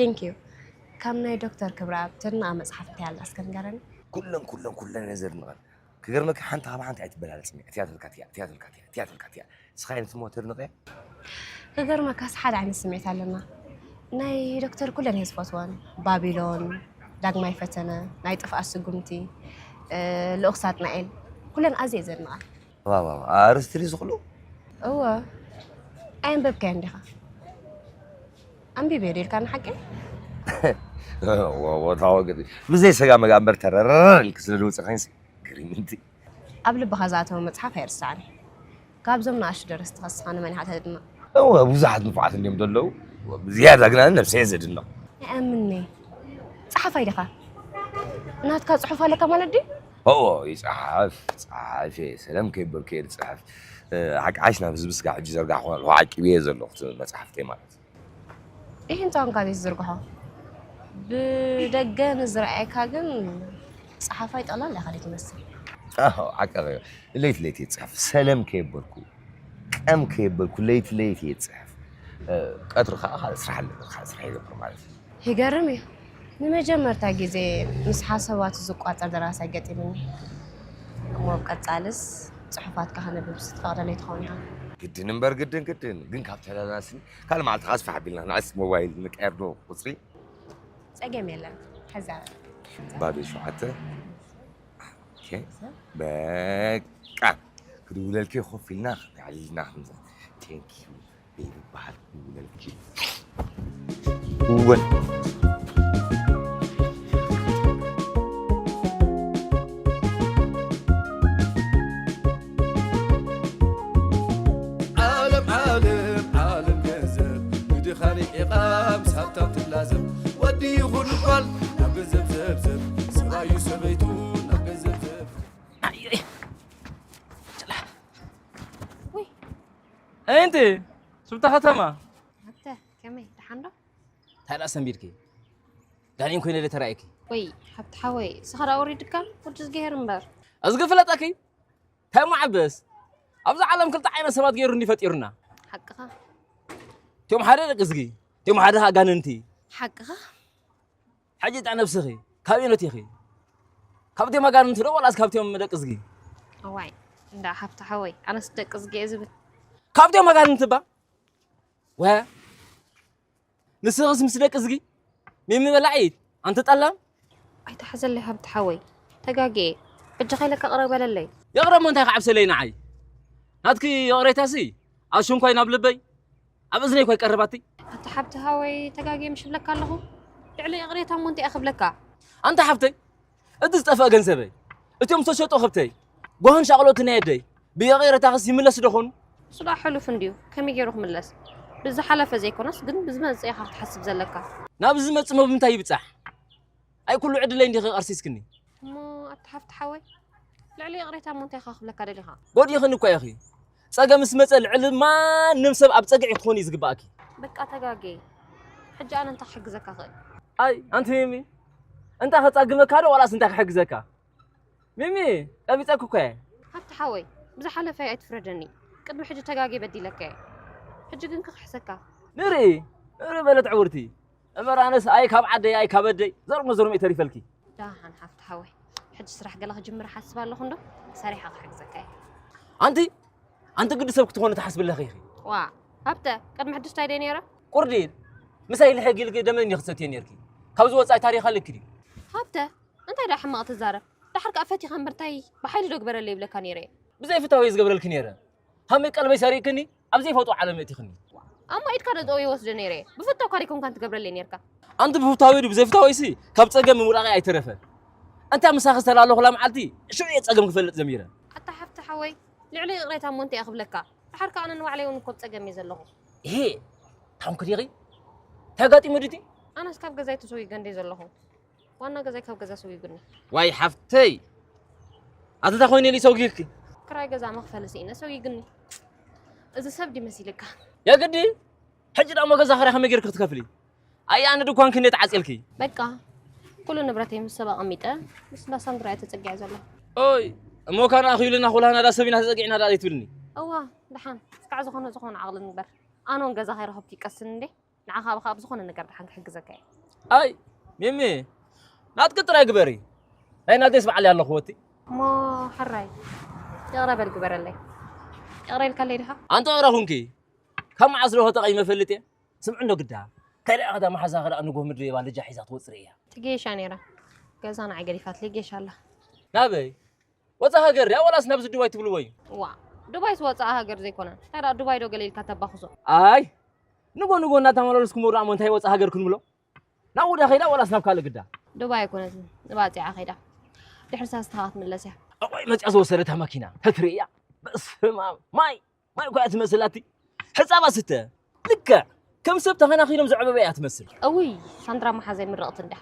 Thank you። ካብ ናይ ዶክተር ክብረኣብ ተድንቓ መጽሓፍ እንታይ ኣላ እስከ ንገረኒ። ኩለን ኩለን ኩለን እየ ዘድንቐን። ክገርመኪ ሓንቲ ካብ ሓንቲ ኣይትበላለጽን እያ። እቲኣ ትብልካ እቲኣ፣ እቲኣ ትብልካ እቲኣ፣ እቲኣ ትብልካ እቲኣ። ንስኻ እየ ንስሞ ተድንቐያ። ክገርመካስ ሓደ ዓይነት ስምዒት ኣለና። ናይ ዶክተር ኩለን እየ ዝፈትወን። ባቢሎን፣ ዳግማይ ፈተነ፣ ናይ ጥፍኣት ስጉምቲ፣ ልኡኽ ሳጥናኤል ኩለን ኣዝየ እየ ዘድንቐን። ዋው ዋው ኣርእስቲ ድዩ ዝኽሉ? እወ ኣየንበብካዮን ዲኻ? ኣንቢበዮ ዶ ኢልካኒ ሓቂ? ወታወ ግዲ ብዘይ ሰጋ መጋ እምበር ተረረር ኢልክ ስለ ዝወፅእካይንሲ ግሪምንቲ ኣብ ልብኻ ዝኣተወ መፅሓፍ ኣይርስዓን እዩ። ካብዞም ንኣሽቱ ደረስቲ ከስኻ ንመን ኢኻ ተድንቕ? እወ ብዙሓት ንፉዓት እንድዮም ዘለዉ ብዝያዳ ግና ነብሰየ ዘድንቕ። ኣይኣምንኒ ፀሓፋይ ዲኻ? ናትካ ፅሑፍ ኣለካ ማለት ድዩ? ኦኦ ይፅሓፍ ፀሓፍ እየ ሰለም ከይበልኩ እየ ዝፅሕፍ። ሓቂ ሓሽ ናብ ህዝቢ ስጋ ሕጂ ዘርጋሕኩ ኣለኹ ዓቂበየ ዘለኹ እቲ መፅሓፍተይ ማለት እዩ። ይህን ቋንቋ ዘይትዝርግሖ ብደገ ንዝረኣየካ ግን ፀሓፋይ ጠቕላላ ኢኻ ትመስል። ኣዎ ሓቅኺ እዮ። ለይቲ ለይቲ እየ ዝፅሕፍ ሰለም ከየበልኩ ቀም ከየበልኩ ለይቲ ለይቲ እየ ዝፅሕፍ። ቀትሪ ከዓ ካልእ ስራሕ ኣለኒ ካልእ ስራሕ ይገብር ማለት እዩ። ይገርም እዩ። ንመጀመርታ ግዜ ምስ ሓሳባቱ ዝቋጸር ደራሳይ ገጢሙኒ። እሞ ኣብ ቀጻልስ ጽሑፋትካ ከነብብ ትፈቕደለይ ትኸውን ኢኻ። ግድን እምበር ግድን ግድን ግን ካብ ተላላስኒ ካልእ መዓልቲ ከኣ ስፍሕ ኣቢልና ንዕስ ሞባይል ንቀየር ዶ ቁጽሪ? ጸገም የለን። ሕዛ ባቤ ሸውዓተ በቃ ክድውለልኪ ኮፍ ኢልና ክተዕልልና ክንዛ ቴንኪዩ ይበሃል ክድውለልኪ እወን ዓለም ዓለም ዓለም ገንዘብ ንድኻ ሪሒቓ ምስ ሃብታም ትላዘብ ወዲ ይኹን ጓል ናብ ገንዘብ ዘብዘብ ሰብኣዩ ሰበይቱ ናብ ገንዘብ ዘብ ኣየንቲ ስብታ ከተማ ኣተ ከመይ ደሓን ዶ እንታይ ደኣ ሰንቢድኪ ጋኔን ኮይነ ደ ተራእየኪ ወይ ሃብቲ ሓወይ ንስኻ ደኣ ወሪድካ ወዲ ዝገሄር እምበር እዝጊ ፍለጠኪ እንታይ እሞ ዓበስ ኣብዛ ዓለም ክልተ ዓይነት ሰባት ገይሩ እንዲ ፈጢሩና ሓቅኻ እቲኦም ሓደ ደቂ እዝጊ እቲኦም ሓደ ኣጋንንቲ ሓቅኻ ሕጂ ጥዕ ነብስኺ ካበየኖት ኢኺ? ካብቶም ኣጋንንቲ ዶ ዋላስ ካብቶም ደቂ እዝጊ? እዋይ እንዳ ሃብቲ ሓወይ ኣነስ ደቂ እዝጊ እየ ዝብል። ካብቶም ኣጋንንቲ እባ ወ ንስኽስ ምስ ደቂ እዝጊ ሚሚ በላዒት ኣንቲ ጠላም ኣይትሓዘለይ ሃብቲ ሓወይ ተጋግየ በጃኻ ኢለካ ቅረ በለለይ። ይቕረ እሞ እንታይ ክዓብሰለይ ንዓይ ናትኪ ይቕሬታሲ ኣብ ሽንኳይ ናብ ልበይ ኣብ እዝነይ እኳ ይቀርብ ኣቲ ኣታ ሓብቲ ሃወይ ተጋግየ ምሽ እብለካ ኣለኹ ልዕሊ ይቕሬታ እሞ እንታይ እየ ክብለካ ኣንታ ሓፍተይ እቲ ዝጠፍአ ገንዘበይ እቲኦም ዝተሸጡ ከብተይ ጓህን ሻቕሎት ናይ ኣደይ ብይቕሬታኽስ ይምለስ ዶ ኾኑ እሱ ደኣ ሕሉፍ እንድዩ ከመይ ገይሩ ክምለስ ብዝሓለፈ ዘይኮነስ ግን ብዝመጽእ ኢኻ ክትሓስብ ዘለካ ናብዚ ዝመጽእ እሞ ብምንታይ ይብጻሕ ኣይ ኩሉ ዕድለይ እንዲኺ ቀርሲስክኒ እሞ ኣታ ሓፍቲ ሓወይ ልዕሊ ይቕሬታ እሞ እንታይ ኢኻ ክብለካ ደሊኻ? ጎዲእኽኒ እኳ ኢኺ። ጸገም ምስ መጸ ልዕሊ ማንም ሰብ ኣብ ጸግዒ ክትኾኒ እዩ ዝግብኣኪ። በቃ ተጋግየ። ሕጂ ኣነ እንታይ ክሕግዘካ እኽእል? ኣይ ኣንቲ ሚሚ እንታይ ከጻግመካ ዶ ዋላስ እንታይ ክሕግዘካ? ሚሚ ቀቢጸኪ እኮ እየ። ሃብቲ ሓወይ ብዝሓለፈይ ኣይትፍረደኒ። ቅድሚ ሕጂ ተጋግየ በዲለካ እየ። ሕጂ ግን ክኽሕሰካ። ንርኢ ንርኢ በለት ዕውርቲ። እምበር ኣነስ ኣይ ካብ ዓደይ ኣይ ካብ ኣደይ ዘርሞ ዘርሞ እዩ ተሪፈልኪ። ደሓን ሓፍቲ ሓወይ ሕጂ ስራሕ ገለ ክጅምር እሓስብ ኣለኹ እንዶ ሰሪሐ ክሕግዘካ እየ። ኣንቲ ኣንቲ ግዲ ሰብ ክትኾኒ ትሓስቢ ኣለኺ ኢኺ። ዋእ ሃብተ ቅድሚ ሕጂ እንታይ ድየ ነይረ? ቁርዲድ ምሳይ ልሕግ ኢልኪ ደመይ እንዲኺ ትሰትዮ ነይርኪ። ካብዚ ወጻኢ ታሪኽ ኣለኪ ድዩ? ሃብተ እንታይ ደኣ ሕማቕ ትዛረብ? ደሓር ከኣ ፈቲኻ እምበር እንታይ ብሓይሊ ዶ ግበረለይ ይብለካ ነይረ እየ። ብዘይፍታወይ እየ ዝገብረልኪ ነይረ። ሃመይ ቀልበይ ሰሪቅክኒ ኣብ ዘይፈልጦ ዓለም የእቲኽኒ። ኣሞ ኢድካ ዶ ጠውየ ወስዶ ነይረ እየ። ብፍታውካ ደይኮንካን ትገብረለይ ነይርካ። ኣንቲ ብፍታወይ ድዩ ብዘይፍታወይሲ ካብ ጸገም ምውዳቐይ ኣይተረፈን። ኣንታ ምሳኺ ዝተላለኹላ መዓልቲ ሽዑ እየ ጸገም ክፈልጥ ጀሚረ። ኣታ ሓፍቲ ሓወይ ልዕሊ ይቕሬታ እሞ እንታይ እየ ክብለካ። ደሓር ከኣ ኣነ ንባዕለይ እውን እኮ ኣብ ጸገም እየ ዘለኹ። እሄ ታንኪ ዲኺ? እንታይ ኣጋጢሙ ድዩ እቲ? ኣነስ ካብ ገዛይ ተሰጒገ እንድየ ዘለኹ። ዋና ገዛይ ካብ ገዛ ሰጒጉኒ። ዋይ ሓፍተይ ኣቲ እንታይ ኮይነ ኢሉ ይሰጒግኪ? ክራይ ገዛ መኽፈሊ ስኢነ ሰጒጉኒ። እዚ ሰብ ድዩ መሲልካ? የግዲ ሕጂ ደኣ እሞ ገዛ ክራይ ከመይ ጌርኪ ክትከፍሊ? ኣየ ኣነ ድኳንኪ እንዴት ዓጺልኪ? በቃ ኩሉ ንብረተይ ምስ ሰብ ኣቐሚጠ ምስ እንዳ ሳንድራ እየ ተጸጊዐ ዘለኹ። ኦይ እሞ ካን ኣኺሉና ኩላህና ዳ ሰብ ኢና ተጸጊዕና ዳ ዘይትብልኒ? እዋ ደሓን እስካዕ ዝኾነ ዝኾነ ዓቕሊ ንግበር። ኣነ እውን ገዛ ከይረኸብኩ ይቀስን እንዴ? ንዓኻ ብኻ ብዝኾነ ነገር ደሓን ክሕግዘካ እየ። ኣይ ሚሚ፣ ናትኪ ጥራይ ግበሪ። ናይ ናተይስ ባዕለይ ኣለኹ ወቲ። እሞ ሕራይ፣ ይቕረ በል ግበረለይ። ይቕረ ኢልካለይ ዲኻ? ኣንተ ዕረ ኩንኪ። ካብ መዓስ ዶ ተጠቒመ እፈልጥ እየ? ስምዒ እንዶ ግዳ። ከይዳ ኢኻ እታ መሓዛ ከዳ ንጎ ምድሪ ባልጃ ሒዛ ትወጽእ እያ። ትጌሻ ነይራ። ገዛ ንዓይ ገዲፋትለይ ጌሻ ኣላ። ናበይ? ወጻእ ሃገር ድያ ወላስ ናብዚ ዱባይ ትብልዎ እዩ? ዋ፣ ዱባይስ ወጻእ ሃገር ዘይኮነ። እንታይ ደኣ ዱባይ ዶ ገለ ኢልካ ተባኽሶ? ኣይ፣ ንጎ ንጎ እናተመላለስኩም ወዳእሞ እንታይ ወጻእ ሃገር ክንብሎ? ናብኡ ድያ ከይዳ ወላስ ናብ ካልእ ግዳ? ዱባይ ኣይኮነትን፣ ንባጽዓ ከይዳ። ድሕሪ ሰለስተ ሰዓት ትምለስ እያ። እዋይ፣ መጽያ ዝወሰደታ መኪና ተትርእያ። በስመ ኣብ፣ ማይ፣ ማይ እኮ እያ ትመስል ኣቲ። ሕጻባ ስተ። ልክዕ ከም ሰብ ተኸናኺኖም ዘዕበበ እያ ትመስል። እውይ፣ ሳንድራ መሓዛይ ምርቕቲ እንዳ።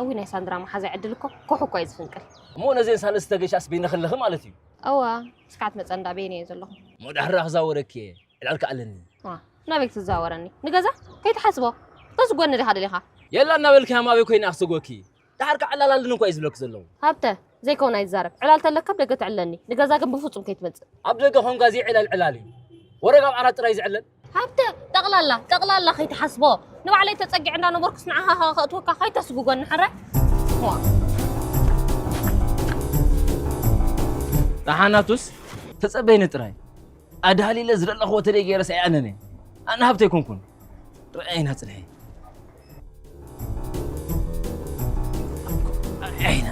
እውይ፣ ናይ ሳንድራ መሓዛይ ዕድል እኮ ኮሕ እኮ እዩ ዝፍንቅል። እሞ ነዘን ሳልስተ ገሻስ በይነኽለኺ ማለት እዩ? እዋ፣ ስካዕ ትመጸ እንዳ በይነ እየ ዘለኹ። እሞ ዳሕራ ክዛወረኪ እየ። ዕላልካ ኣለኒ። ዋ፣ ናበይ ክትዛወረኒ? ንገዛ? ከይትሓስቦ። ተስጎኒ ዲኻ ደሊኻ? የላ እናበልኪ ሃማበይ ኮይና ክስጎኪ። ደሓር ከዕላላልን እኮ እዩ ዝብለኪ ዘለዉ። ሃብተ፣ ዘይከውን ኣይትዛረብ። ዕላል ተለካ ኣብ ደገ ትዕለኒ። ንገዛ ግን ብፍጹም ከይትመጽእ። ኣብ ደገ ኾንካ ዘይዕለል ዕላል እዩ። ወረግ ኣብ ዓራት ጥራይ ዝዕለል። ሃብተ፣ ጠቕላላ፣ ጠቕላላ ከይትሓስቦ። ንባዕለይ ተጸጊዐ እንዳነበርኩስ ንዓኻ ከእትወካ ከይተስጉጎኒ ሕራይ። ዋ። ደሓናቱስ ተጸበይኒ ጥራይ። ኣዳሊለ ዝደለኽዎ ተደይ ገይረስ ኣይኣነነ። ኣነ ሃብተይ ኮንኩን። ርኣይና ጽንሐ። ርኣይና።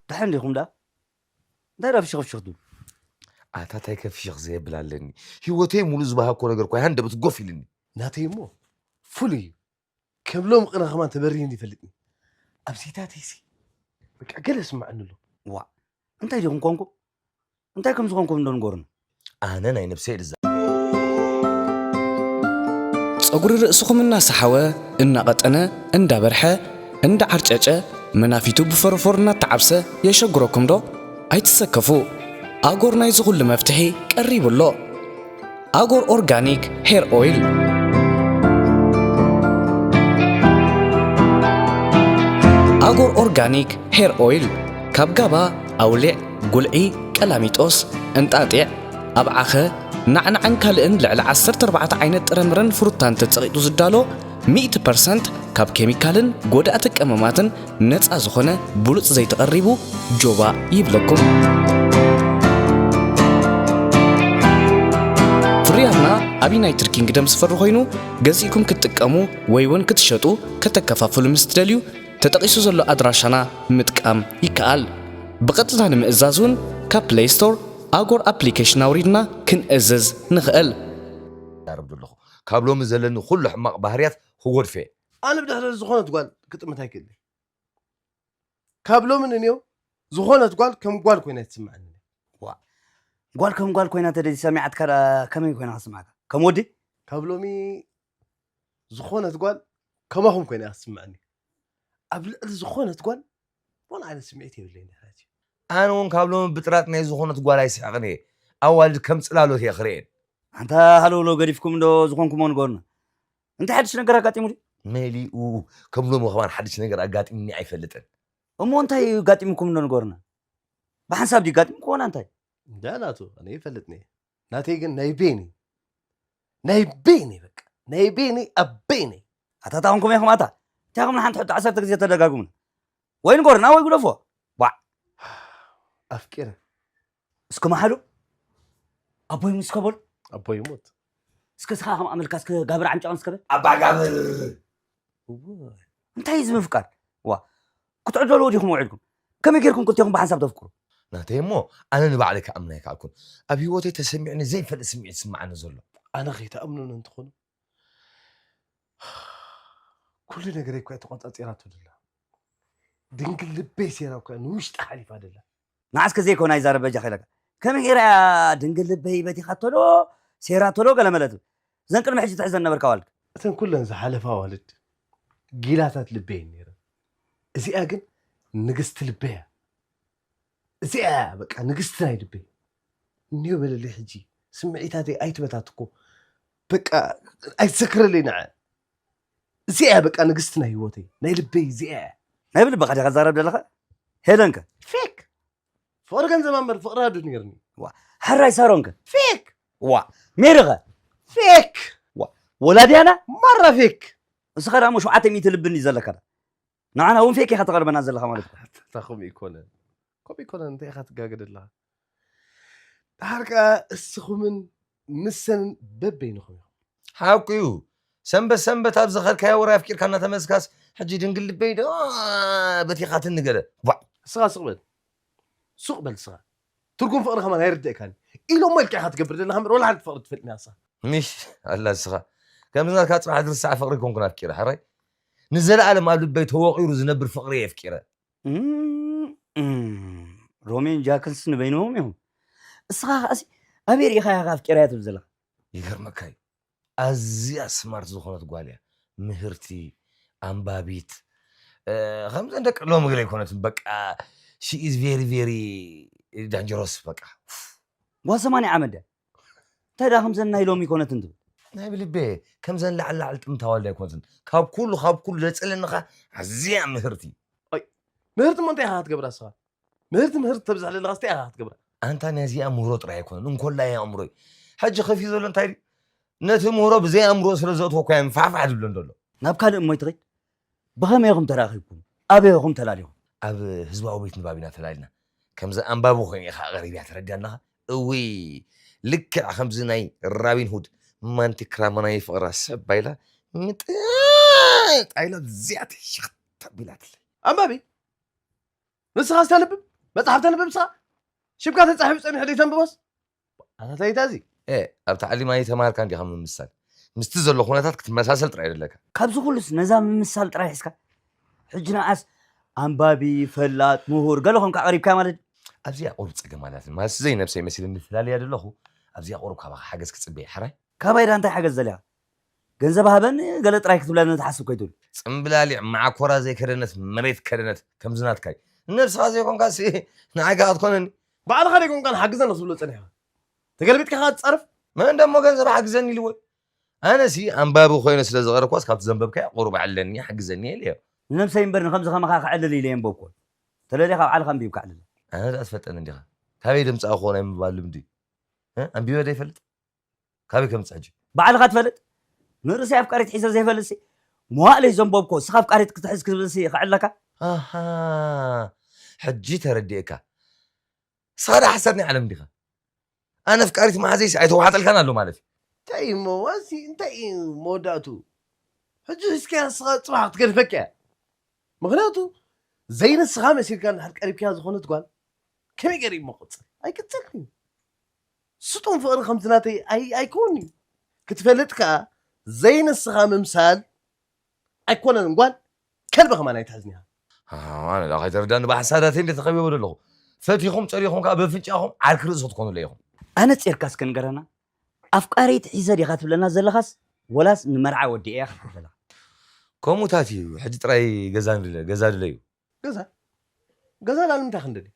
ደሓን ዲኹም ደኣ? እንታይ ደኣ ፍሽኽ ፍሽኽ ትብሉ? ኣታ እንታይ ከፍሽኽ ዘየብል ኣለኒ? ህይወተይ ሙሉ ዝባሃኮ ነገር እኮ ሃንደበት ጎፍ ኢልኒ። ናተይ እሞ ፍሉይ እዩ። ከም ሎም ቅነ ከማን ተበሪህኒ ይፈልጥኒ። ኣብ ሴታተይሲ በቃ ገለ ስምዓኒ ኣሎ። ዋ፣ እንታይ ዲኹም ኮንኩም? እንታይ ከም ዝኾንኩም እንዶ ንገሩኒ። ኣነ ናይ ነብሰይ ልዛ ጸጉሪ ርእስኹም እናሰሓወ፣ እናቐጠነ፣ እንዳበርሐ፣ እንዳዓርጨጨ፣ መናፊቱ ብፈረፎር እናተዓብሰ የሸግረኩም ዶ? ኣይትሰከፉ። ኣጎር ናይዚ ኩሉ መፍትሒ ቀሪቡ ኣሎ። ኣጎር ኦርጋኒክ ሄር ኦይል። ኣጎር ኦርጋኒክ ሄር ኦይል ካብ ጋባ፣ ኣውሊዕ፣ ጉልዒ፣ ቀላሚጦስ፣ እንጣጢዕ፣ ኣብዓኸ፣ ናዕናዕን ካልእን ልዕሊ ዓሰርተ ኣርባዕተ ዓይነት ጥረምረን ፍሩታን ተጸቒጡ ዝዳሎ፣ ሚእቲ ፐርሰንት ካብ ኬሚካልን ጎዳእቲ ቀመማትን ነጻ ዝኾነ ብሉጽ ዘይቲ ቀሪቡ ጆባ ይብለኩም። ፍርያትና ኣብ ዩናይትድ ኪንግደም ዝፈሪ ኮይኑ፣ ገዚእኩም ክትጥቀሙ ወይ እውን ክትሸጡ፣ ከተከፋፍሉ ምስ ትደልዩ፣ ተጠቒሱ ዘሎ ኣድራሻና ምጥቃም ይከኣል። ብቐጥታ ንምእዛዝ እውን ካብ ፕለይ ስቶር ኣጎር ኣፕሊኬሽን ኣውሪድና ክንእዝዝ ንኽእል። ዛረብ ዘለኹ። ካብ ሎሚ ዘለኒ ኩሉ ሕማቕ ባህርያት ክጎድፈ እየ። ኣነ ብድሕሪ ዝኾነት ጓል ክጥምት ኣይክእልን። ካብ ሎሚ ንንዮ ዝኾነት ጓል ከም ጓል ኮይና ትስምዓኒ። ዋ፣ ጓል ከም ጓል ኮይና ተደይ ሰሚዓትካ ደኣ ከመይ ኮይና ክትስምዓካ? ከም ወዲ? ካብ ሎሚ ዝኾነት ጓል ከማኹም ኮይና እያ ክትስምዓኒ። ኣብ ልዕሊ ዝኾነት ጓል ዝኾነ ዓይነት ስምዒት የብለይን ድሕረት እዩ። ኣነ እውን ካብ ሎሚ ብጥራጥ ናይ ዝኾነት ጓል ኣይስሕቕን እየ። ኣዋልድ ከም ጽላሎት እየ ክርእየን። ኣንታ ሃለውለው ገዲፍኩም እንዶ ዝኾንኩሞ ንገሩና። እንታይ ሓድሽ ነገር ኣጋጢሙ ድዩ? መሊኡ። ከም ሎሚ ከማን ሓድሽ ነገር ኣጋጢሙኒ ኣይፈልጥን። እሞ እንታይ እዩ ኣጋጢሙኩም እንዶ ንገሩና። ብሓንሳብ ድዩ ኣጋጢምኩምና እንታይ? እንዳ ናቱ፣ ኣነ ይፈልጥኒ እየ። ናተይ ግን ናይ ቤን እዩ። ናይ ቤን እዩ በቃ። ናይ ቤን እዩ ኣብ ቤን እዩ። ኣታ ታኹምኩም ኢኹም ኣታ። እንታይ ኢኹም ንሓንቲ ሕቶ ዓሰርተ ግዜ ተደጋግሙና? ወይ ንገሩና ወይ ግደፎ። ዋዕ። ኣፍቂረ። እስከ መሓሉ ኣቦይ ሙት እስከ በሉ። ኣቦይ ሙት። እስከ ስኻ ከም ኣመልካ እስከ ጋብር ዓምጫውን እስከ በል። ኣባ ጋብር። እወ። እንታይ እዩ እዚ ምፍቃር? ዋ፣ ክትዕደልዎ ዲኹም ውዒድኩም? ከመይ ጌርኩም ክልቴኹም ብሓንሳብ ተፍቅሩ? ናተይ እሞ ኣነ ንባዕለይ ክኣምን ኣይከኣልኩን። ኣብ ህይወተይ ተሰሚዑኒ ዘይፈልጥ ስምዒት ይስምዓኒ ዘሎ። ኣነ ከይትኣምኑኒ እንትኾኑ፣ ኩሉ ነገረይ እኮ እያ ተቖጻጺራቶ ደላ። ድንግል ልበይ ሴራ እኮ እያ ንውሽጢ ሓሊፋ ደላ። ንዓስከ ዘይኮነ ኣይዛረብ በጃ ከይለካ። ከመይ ጌራ እያ ድንግል ልበይ በቲኻቶ ዶ፣ ሴራቶ ዶ ገለ መለ ትብል? እዘን ቅድሚ ሕጂ ትሕዘን ነበርካ ኣዋልድ። እተን ኩለን ዝሓለፋ ኣዋልድ ጊላታት ልበይ እየን ነይረን። እዚኣ ግን ንግስቲ ልበይ እያ። እዚኣ እያ በቃ ንግስቲ ናይ ልበይ። እኒዮ በለለይ ሕጂ ስምዒታተይ ኣይትበታትኮ። በቃ ኣይትዘክረለይ ንዓ። እዚኣ እያ በቃ ንግስቲ ናይ ህይወተይ ናይ ልበይ እዚኣ እያ። ናይ ብልብኻ ዲኻ ትዛረብ ዘለኻ? ሄለንከ? ፌክ። ፍቕሪ ገንዘብ እምበር ፍቕሪ ኣዱ ነይርኒ። ዋ፣ ሕራይ ሳሮንከ? ፌክ። ዋ፣ ሜሪኸ? ፌክ። ዋ፣ ወላድያና? ማራ ፌክ። እስኻ ደኣ እሞ ሸውዓተ ሚእቲ ልቢ እንድዩ ዘለካ። ንዓና እውን ፌክ ኢኻ ተቐርበና ዘለኻ ማለት እዩ። ኣታ ከምኡ ይኮነን። ከምኡ ይኮነን፣ እንታይ ኢኻ ትጋገ ዘለኻ? ደሓር ከኣ እስኹምን ንሰንን በበይንኹም ኢኹም። ሓቁ እዩ። ሰንበት ሰንበት ኣብ ዝኸድካዮ ወረ ኣፍቂርካ እናተመልስካስ፣ ሕጂ ድንግል ልበይ ዶ በቲኻትኒ ገለ። ቧዕ። እስኻ ስቕ በል። ሱቕ በል እስኻ። ትርጉም ፍቕሪ ከማን ኣይርድእካን። ኢሎሞ ኢልካ ኢኻ ትገብር ዘለኻ እምበር፣ ወላ ሓንቲ ፍቕሪ ትፈልጥና እስኻ። ምሽ ኣላ እስኻ። ከምዚ ናትካ ጽባሕ ዝርሳዕ ፍቕሪ ኮንኩን ኣፍቂረ፣ ሕራይ። ንዘለኣለም ኣብ ልበይ ተወቒሩ ዝነብር ፍቕሪ እየ ኣፍቂረ። እም፣ እም። ሮሜን ጃክንስ ንበይኖም እዮም። እስኻ ከኣሲ ኣበይ ርኢኻያ ከ ኣፍቂረያ ትብል ዘለኻ? ይገርመካ እዩ። ኣዝያ ስማርት ዝኾነት ጓል እያ። ምህርቲ፣ ኣንባቢት፣ እ፣ ከምዘን ደቂ ሎሚ ገለ ኣይኮነትን። በቃ፣ she is very, very dangerous በቃ። ጓል ሰማንያ ዓመት ድያ? እንታይ ደኣ ከምዘን ናይ ሎሚ ኣይኮነትን ትብል? ናይ ብልቤ፣ ከምዘን ላዕሊ ላዕሊ ጥምታ ዋልዳ ኣይኮነትን። ካብ ኩሉ፣ ካብ ኩሉ ዘጽልንኻ ኣዝያ ምህርቲ። ኣይ፣ ምህርቲ እሞ እንታይ ኢኻ ክትገብራ እስኻ? ምህርቲ፣ ምህርቲ ተብዝሕ ዘለኻስ እንታይ ኢኻ ክትገብራ? ኣንታ ነዚኣ ምህሮ ጥራይ ኣይኮነን፣ እንኮላይ ኣእምሮይ። ሕጂ ከፊ ዘሎ እንታይ ድዩ? ነቲ ምህሮ ብዘይ ኣእምሮ ስለ ዘእትወኳ እየ ፋሕፋሕ ዝብለን ዘሎ። ናብ ካልእ እሞ ኣይትኸይድ? ብኸመይ ኢኹም ተራኺብኩም? ኣበይ ኢኹም ተላሊኹም? ኣብ ህዝባዊ ቤት ንባብ ኢና ተላሊና። ከምዚ ኣንባቢ ኮይኑ ኢኻ ኣቐሪብያ ተረድያ ኣለኻ? እውይ፣ ልክዕ ከምዚ ናይ ራቢን ሁድ ማንቲ ክራማ ናይ ፍቕራ ሰብ ባይላ ምጥጥ ኣይላ እዚኣ ትሽኽት ኣቢላትለይ። ኣንባቢ? ንስኻ ዝተንብብ? መጽሓፍ ተንብብ ንስኻ? ሽምካ ተጻሒፉ ጸኒሑ ዘይተንብቦስ? ኣታ እንታይ እታ እዚ? ኤ፣ ኣብ ተዓሊም ኣይተማሃርካን ዲኻ ምምሳል? ምስቲ ዘሎ ኩነታት ክትመሳሰል ጥራይ ደለካ። ካብዚ ኩሉስ ነዛ ምምሳል ጥራይ ሒዝካ? ሕጂ ንዓስ ኣንባቢ፣ ፈላጥ፣ ምሁር ገለ ኮንካ ቀሪብካ ማለት ድዩ? ኣብዚኣ ቁሩብ ጸገም ኣላትኒ። ማለት ዘይ ነብሰይ መሲልኒ እፈላልያ ደለኹ፣ ኣብዚኣ ቁሩብ ካባኻ ሓገዝ ክጽበ እየ፣ ሕራይ? ካባይ ደኣ እንታይ ሓገዝ ደሊኻ? ገንዘብ ሃበኒ ገለ ጥራይ ክትብለኒ ትሓስብ ከይትብል። ጽምብላሊዕ መዓኮራ ዘይከደነት መሬት ከደነት ከምዚ ናትካይ። ንነብስኻ ዘይኮንካሲ ንዓይ ከኣ ክትኮነኒ። ባዕልኻ ደይኮንካ ንሓግዘኒ ክትብሎ ጸኒሕካ። ተገልቢጥካ ኢኻ ትጻረፍ? መን ደሞ ገንዘብ ሓግዘኒ ኢልዎ? ኣነሲ ኣንባቢ ኮይነ ስለ ዝቐረብኳስ ካብቲ ዘንበብካዮ ቁሩብ ኣዕልለኒ ሓግዘኒ ኢለዮ። ንነብሰይ እምበር ንከምዚ ከማኻ ከዕልል ኢለ የንበብኩ። ተለሊኻ ባዕልኻ ኣንቢብካ ኣዕልል። ኣነ ደኣ ትፈልጠኒ እንዲኻ። ካበይ ደምጻእክዎ ናይ ምንባብ ልምዲ? እ? ኣንቢበ ዶ ይፈልጥ? ካበይ ከምጽእ ሕጂ? ባዕልኻ ትፈልጥ? ንርእሰይ ኣፍቃሪት ሒዘ ዘይፈልጥሲ፣ መዋእለይ ዘንበብኮ፣ እስኻ ኣፍቃሪት ክትሕዝ ክብልሲ ይኸዕለካ? ኣሃ፣ ሕጂ ተረዲኤካ። እስኻ ደኣ ሓሳድ ናይ ዓለም ዲኻ? ኣነ ኣፍቃሪት መሓዘይሲ ኣይተዋሓጠልካን ኣሎ ማለት እዩ። እንታይ እዩ እሞ፣ ዋዚ እንታይ እዩ መወዳእቱ? ሕጂ እስኪ እስኻ ጽባሕ ክትገድፈካ እያ። ምኽንያቱ፣ ዘይንስኻ መሲልካ እንድሕር ቀሪብካያ ዝኾነት ጓል፣ ከመይ ገይሩ እዩ እሞ ክቕጽል? ኣይቅጽልን እዩ። ስጡም ፍቕሪ ከምቲ ናተይ ኣይ-፣ ኣይከውንን እዩ። ክትፈልጥ ከኣ ዘይንስኻ ምምሳል ኣይኮነን ጓል ከልቢ ከማን ኣይትሕዝን ኢኻ። ኣነ ደኣ ከይተረዳኒ ብሓሳዳተይ እንደ ተኸቢበ ዘለኹ። ፈቲኹም ጸሊኹም ከኣ በፍንጫኹም ዓርኪ ርእሲ ክትኮኑለይ ኢኹም። ኣነጺርካ እስከ ንገረና። ኣፍቃሪት ሒዘ ዲኻ ትብለና ዘለኻስ ወላስ ንመርዓ ወዲኤያ ክትብል ዘለኻ? ከምኡታት እዩ። ሕጂ ጥራይ ገዛ ንድለ-፣ ገዛ ድለዩ። ገዛ? ገዛ ላል ምንታይ ክንደሊ?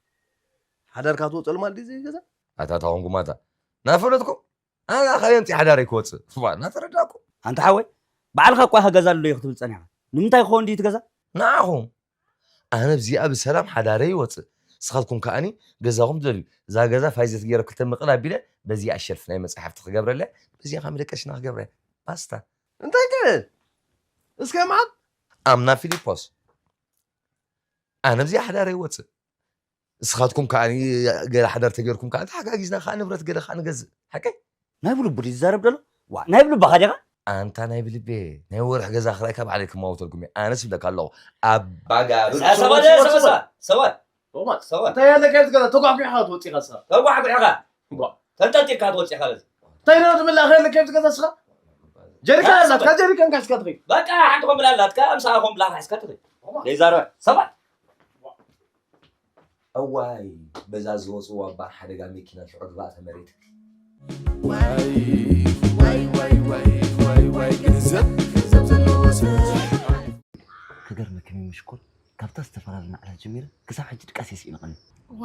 ሓዳርካ ትወጸሉ ማለት ድዩ ገዛ? ኣታ ታኹም ጉማታ። ናፈለጥኩም? ኣነ ካበይ ኣምጺእ ሓዳረይ ክወጽእ? ዋ፣ እናተረዳእኩ። ኣንታ ሓወይ፣ ባዕልኻ እኳ ኢኻ ገዛ ኣለዮ ክትብል ጸኒሕካ። ንምንታይ ክኸውን ድዩ እቲ ገዛ? ንዓኹም። ኣነ ኣብዚኣ ብሰላም ሓዳረይ ይወጽእ። ንስኻትኩም ከኣኒ ገዛኹም ትደልዩ። እዛ ገዛ ፋይዘት ገይረ ክልተ ምቕል ኣቢለ በዚኣ ሸልፍ ናይ መጻሕፍቲ ክገብረለ፣ በዚኣ ከኣ መደቀሲና ክገብረ። ባስታ። እንታይ ትብል? እስከ መዓት? ኣምና ፊሊፖስ። ኣነ ኣብዚኣ ሓዳረይ ይወጽእ። ንስኻትኩም ከኣ ገለ ሓዳር ተገይርኩም ከኣ ተሓጋጊዝና ከኣ ንብረት ገለ ከኣ ንገዝእ። ሓቀይ? ናይ ብልቡ ድዩ ዝዛረብ ዘሎ? ዋ፣ ናይ ብልብኻ ዲኻ? ኣንታ ናይ ብልቤ፣ ናይ ወርሒ ገዛ ክራይካ ባዕለይ ክማውተልኩም እየ። ኣነስ ይብለካ ኣለኹ። ኣባጋብር። ሰባት፣ ሰባት፣ ሰባት፣ ሰባት። ቶማስ፣ ሰባት። እንታይ ኣለካ ኣብዚ ገዛ? ተጓዕጒዕካ ትወጽእ ኢኻ ንስኻ። ተጓዕጒዕካ። ቧ። ተንጠልጢልካ ትወጽእ ኢኻ በዚ። እንታይ ነው ትብላዕ ኣለካ ኣብዚ ገዛ ንስኻ? ጀሪካን ያ፣ ኣላትካ፣ ሰባት። ጀሪካን ካስካ ትኸይድ። በቃ፣ ሓንቲ ኮምብላ ኣላትካ፣ ምሳኻ ኮምብላ ካስካ ትኸይድ። ዘይዛረብ። ሰባት። እዋይ፣ በዛ ዝወፅዎ ኣባ ሓደጋ መኪና ሽዑ ግብኣተ መሬት። ዋይ፣ ዋይ፣ ዋይ፣ ዋይ፣ ዋይ፣ ዋይ፣ ገንዘብ፣ ገንዘብ ዘለዎ ሰብ። ናዕላ ጀሚረ ክሳብ ሕጂ ድቃስ የስኢንቕኒ። ዋ፣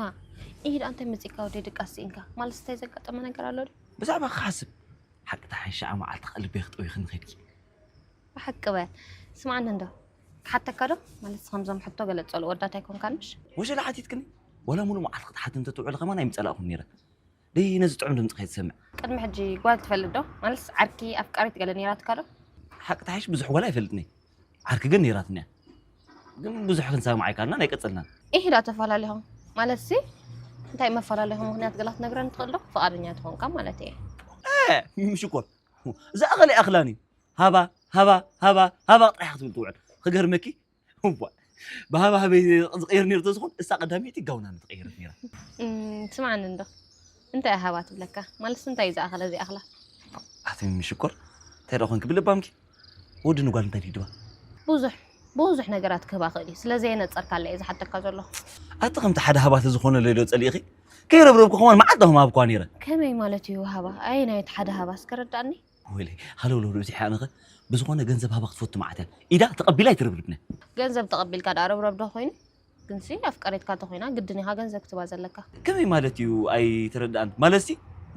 ይሄ ደኣ እንታይ መጺእካ ወደይ ድቃስ ስኢንካ? ማለት እንታይ ዘጋጠመ ነገር ኣሎ ድዩ? ብዛዕባ ክሓስብ ሓቂ ተሓይሻ መዓልቲ ከልበይ ክጠዊ ክንኸድኪ። ብሓቂ በል። ስምዓኒ እንዶ፣ ክሓተካ ዶ? ማለት ከምዞም ሕቶ ገለ ጸልኡ ወዳት ኣይኮንካን ምሽ? ወሸላ ሓቲትክኒ? ወላ ሙሉ መዓልቲ ክትሓት እንተትውዕል ከማን ኣይምጸላእኹን ነይረ። ደይ ነዚ ጥዑም ድምፂ ከይትሰምዕ። ቅድሚ ሕጂ ጓል ትፈልጥ ዶ? ማለት ዓርኪ ኣፍቃሪት ገለ ነይራትካ ዶ? ሓቂ ተሓይሽ ብዙሕ ጓል ኣይፈልጥኒ። ዓርኪ ግን ነይራትኒ እያ። ግን ብዙሕ ክንሰማማዕ ኣይካልናን ኣይቀፀልናን። ኢሂዳ ተፈላለኹም ማለት ሲ እንታይ መፈላለኹም ምኽንያት ገላ ትነግረኒ ትኽእል ዶ? ፍቓደኛ ትኾንካ ማለት እየ። እ፣ ምሽኮር ዝኣኸለ ይኣኽላኒ። ሃባ ሃባ ሃባ ሃባ ጥራሕ ክትብል ትውዕል። ክገርመኪ እዋ ብሃባህበይ ዝቕየር ነይሩ ተዝኾን እሳ ቀዳመይቲ ጋውና ምትቐየረት ነይራ። እም፣ ስምዓኒ እንዶ እንታይ ሃባ ትብለካ? ማለት እንታይ እዩ ዝኣኸለ ዘይኣኽላ? ኣቲ ምሽኮር እንታይ ደኣ ኮንኪ ብልባምኪ? ወዲ ንጓል እንታይ ድድባ? ብዙሕ ብዙሕ ነገራት ክህባ ክእል እዩ። ስለ ዘየነጸርካለ እየ ዝሓተካ ዘለኹ። ኣቲ ከምቲ ሓደ ሃባ ተዝኾነ ለዶ ጸሊእኺ ከይረብረብኩ ከማን መዓልቲ ዳኹም ሃብኳ ነይረ። ከመይ ማለት እዩ ሃባ? ኣየናይ እቲ ሓደ ሃባ እስከ ረዳእኒ? ወይለይ ሃለውለው ርእሲ ሓንኸ ብዝኾነ ገንዘብ ሃባ ክትፈቱ መዓት እያ ኢዳ ተቐቢላ ኣይትርብርብነ። ገንዘብ ተቐቢልካ ደኣ ረብረብ ዶ ኮይኑ? ግንሲ ኣፍቀሬትካ ተኾይና ግድን ኢኻ ገንዘብ ክትባ ዘለካ። ከመይ ማለት እዩ ኣይተረድኣን? ማለትሲ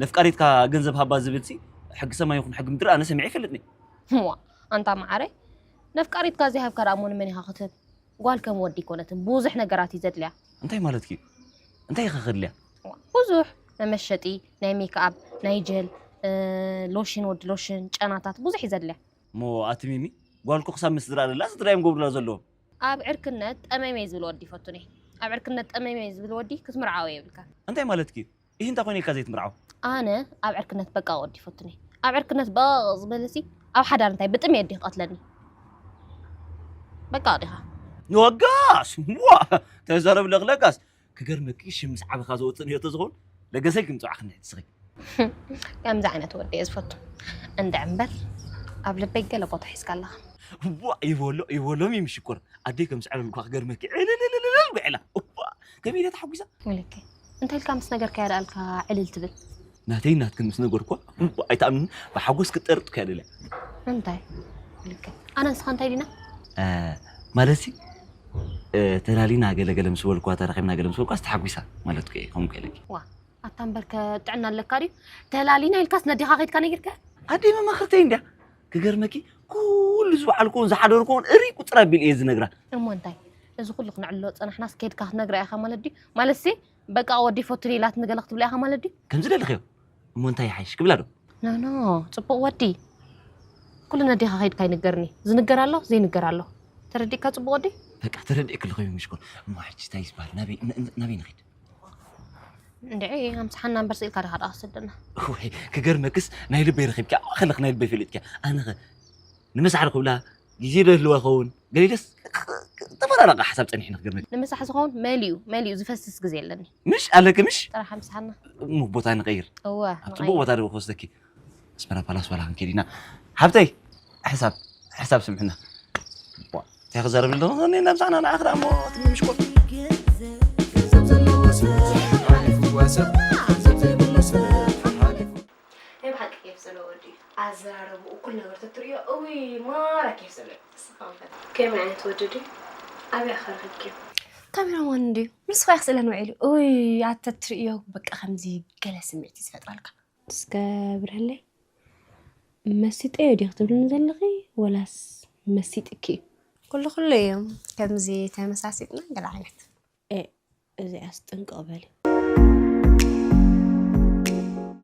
ነፍቃሪትካ ገንዘብ ሃባ ዝብልሲ ሕጊ ሰማይ ይኹን ሕጊ ምድሪ ኣነ ሰሚዐ ይፈልጥኒ። ዋ ኣንታ መዓረይ ነፍቃሪትካ ዘይሃብካ ደኣ እሞ ንመን ኢኻ ክትህብ? ጓል ከም ወዲ ኣይኮነትን ብዙሕ ነገራት እዩ ዘድልያ። እንታይ ማለትኪ እዩ? እንታይ ኢኻ ከድልያ? ዋ፣ ብዙሕ መመሸጢ ናይ ሜክኣፕ ናይ ጀል እ፣ ሎሽን ወዲ ሎሽን ጨናታት ብዙሕ እዩ ዘድልያ። እሞ ኣቲ ሚሚ ጓል እኮ ክሳብ ምስ ዝረኣ ደላ ስድራ እዮም ገብሩላ ዘለዎም። ኣብ ዕርክነት ጠመመ ዝብል ወዲ ይፈቱኒ። ኣብ ዕርክነት ጠመመ ዝብል ወዲ ክትምርዓዎ የብልካ። እንታይ ማለትኪ እዩ? ይህ እንታይ ኮይነ ኢልካ ዘይትምርዓው? ኣነ ኣብ ዕርክነት በቃ ወዲ ይፈቱኒ። ኣብ ዕርክነት በቕ ዝበለሲ ኣብ ሓዳር እንታይ ብጥሜት ድዩ ክቐትለኒ? በቃ ዲኻ? ወጋስ ዋ ተዛረብ ለኽለጋስ ክገርመኪ ሽም ምስ ዓበኻ ዘወፅእ ንዮ ተዝኸውን ለገሰይ ክምፅዋዕኽኒ ሕጂ ስኺ። ከምዚ ዓይነት ወዲ እየ ዝፈቱ። እንድዒ እምበር ኣብ ልበይ ገለ ቦታ ሒዝካ ኣለኻ። ዋ ይበሎ ይበሎ ሚሚ ሽኮር ኣደይ ከም ስዕረልኳ ክገርመኪ ዕልልልልል ጉዕላ እዋ ከመይ ኢለ ተሓጒሳ። ወለከ እንታይ ኢልካ ምስ ነገርካያ ደኣልካ ዕልል ትብል? ናተይ ናትክን ምስ ነገርኳ እዋ ኣይትኣምንን ብሓጎስ ክጠርጥኩ እያ ደልያ። እንታይ ወለከ ኣነ ንስኻ እንታይ ዲና? ማለትሲ ተላሊና ገለገለ ምስ በልኳ ተራኺብና ገለ ምስ በልኳ ተሓጒሳ ማለት እኮ እየ ከምኡ ከይለኪ። ዋ ኣታ እምበርከ ጥዕና ኣለካ ድዩ? ተላሊና ኢልካስ ነዴኻ ከይድካ ነጊርካ? ኣደይ መማኽርተይ እንድያ። ክገርመኪ ኩሉ ዝወዓልኩዎን ዝሓደርኩዎን እርይ ቁፅር ኣቢል እየ ዝነግራ። እሞ እንታይ እዚ ኩሉ ክነዕልሎ ዝፀናሕናስ ከይድካ ክትነግራ ኢኻ ማለት ድዩ? ማለትሲ በቃ ወዲ ይፈቱኒ ኢላትኒ ገለ ክትብላ ኢኻ ማለት ድዩ? ከም ዝደለኽዮ። እሞ እንታይ ይሓይሽ ክብላ ዶ? ኖኖ ፅቡቕ ወዲ ኩሉ ነዴኻ ከይድካ ይንገርኒ። ዝንገር ኣሎ ዘይንገር ኣሎ። ተረዲእካ ፅቡቕ ወዲ? በቃ ተረዲእኪ ኣለኺ ምሽኮር። እሞ ሕጂ እንታይ ዝበሃል ናበይ ን- ን- ናበይ ንኺድ? እንድዒ ኣምስሓና እምበር ስኢልካ ዲኻ ደኣ ክትሰደና? ወይ ክገርመክስ ናይ ልበይ ረኺብኪ ኣብኣ ከለኺ ናይ ልበይ ፈሊጥኪ ኣነኸ ንምሳሕ ዶ ክብላ ግዜ ዶ ይህልዋ ይኸውን ገሊለስ ተፈራረቐ ሓሳብ ጸኒሕኒ ክገርመኪ ንምሳሕ ዝኸውን መሊኡ መሊኡ ዝፈስስ ግዜ የለኒ ምሽ ኣለኪ ምሽ ጥራሕ ኣምስሓና እሞ ቦታ ንቐይር እወ ኣብ ጽቡቕ ቦታ ዶ ክወስደኪ ኣስመራ ፓላስ ዋላ ክንከይድ ኢና ሓብተይ ሕሳብ ሕሳብ ስምዕና እንታይ ክዛረብ ኣለኹ እኔ ናብዛዕና ንዓ ክዳ እሞ ትምምሽኮ ገንዘብ ዘለዎ ሰብ ሓሊፉ ጓሰብ ገንዘብ ዘይብሉ ሰብ ሓሊፉ ናይ ብሓቂ ኬፍ ዘለዎ ወዲ እዩ ኣዘራረብኡ ኩሉ ነገር ተትርእዮ እውይ ማራ ኬፍ ዘለዎ እዩ ንስኻ ከ እንታይ ዓይነት ወዲ ድዩ ኣበይ ኢኻ ረኺብክዮ ካሜራማን እንድዩ ንስኻ ኢኻ ስእለን ውዒሉ እውይ ኣተ ትርእዮ በቃ ከምዚ ገለ ስምዒት እዩ ዝፈጥረልካ እስከ ብርህለይ መሲጠዮ ድዩ ክትብልኒ ዘለኺ ወላስ መሲጥኪ እዩ ኩሉ ኩሉ እዩ ከምዚ ተመሳሲጥና ገለ ዓይነት እዚኣስ ጥንቅቕ በሊ።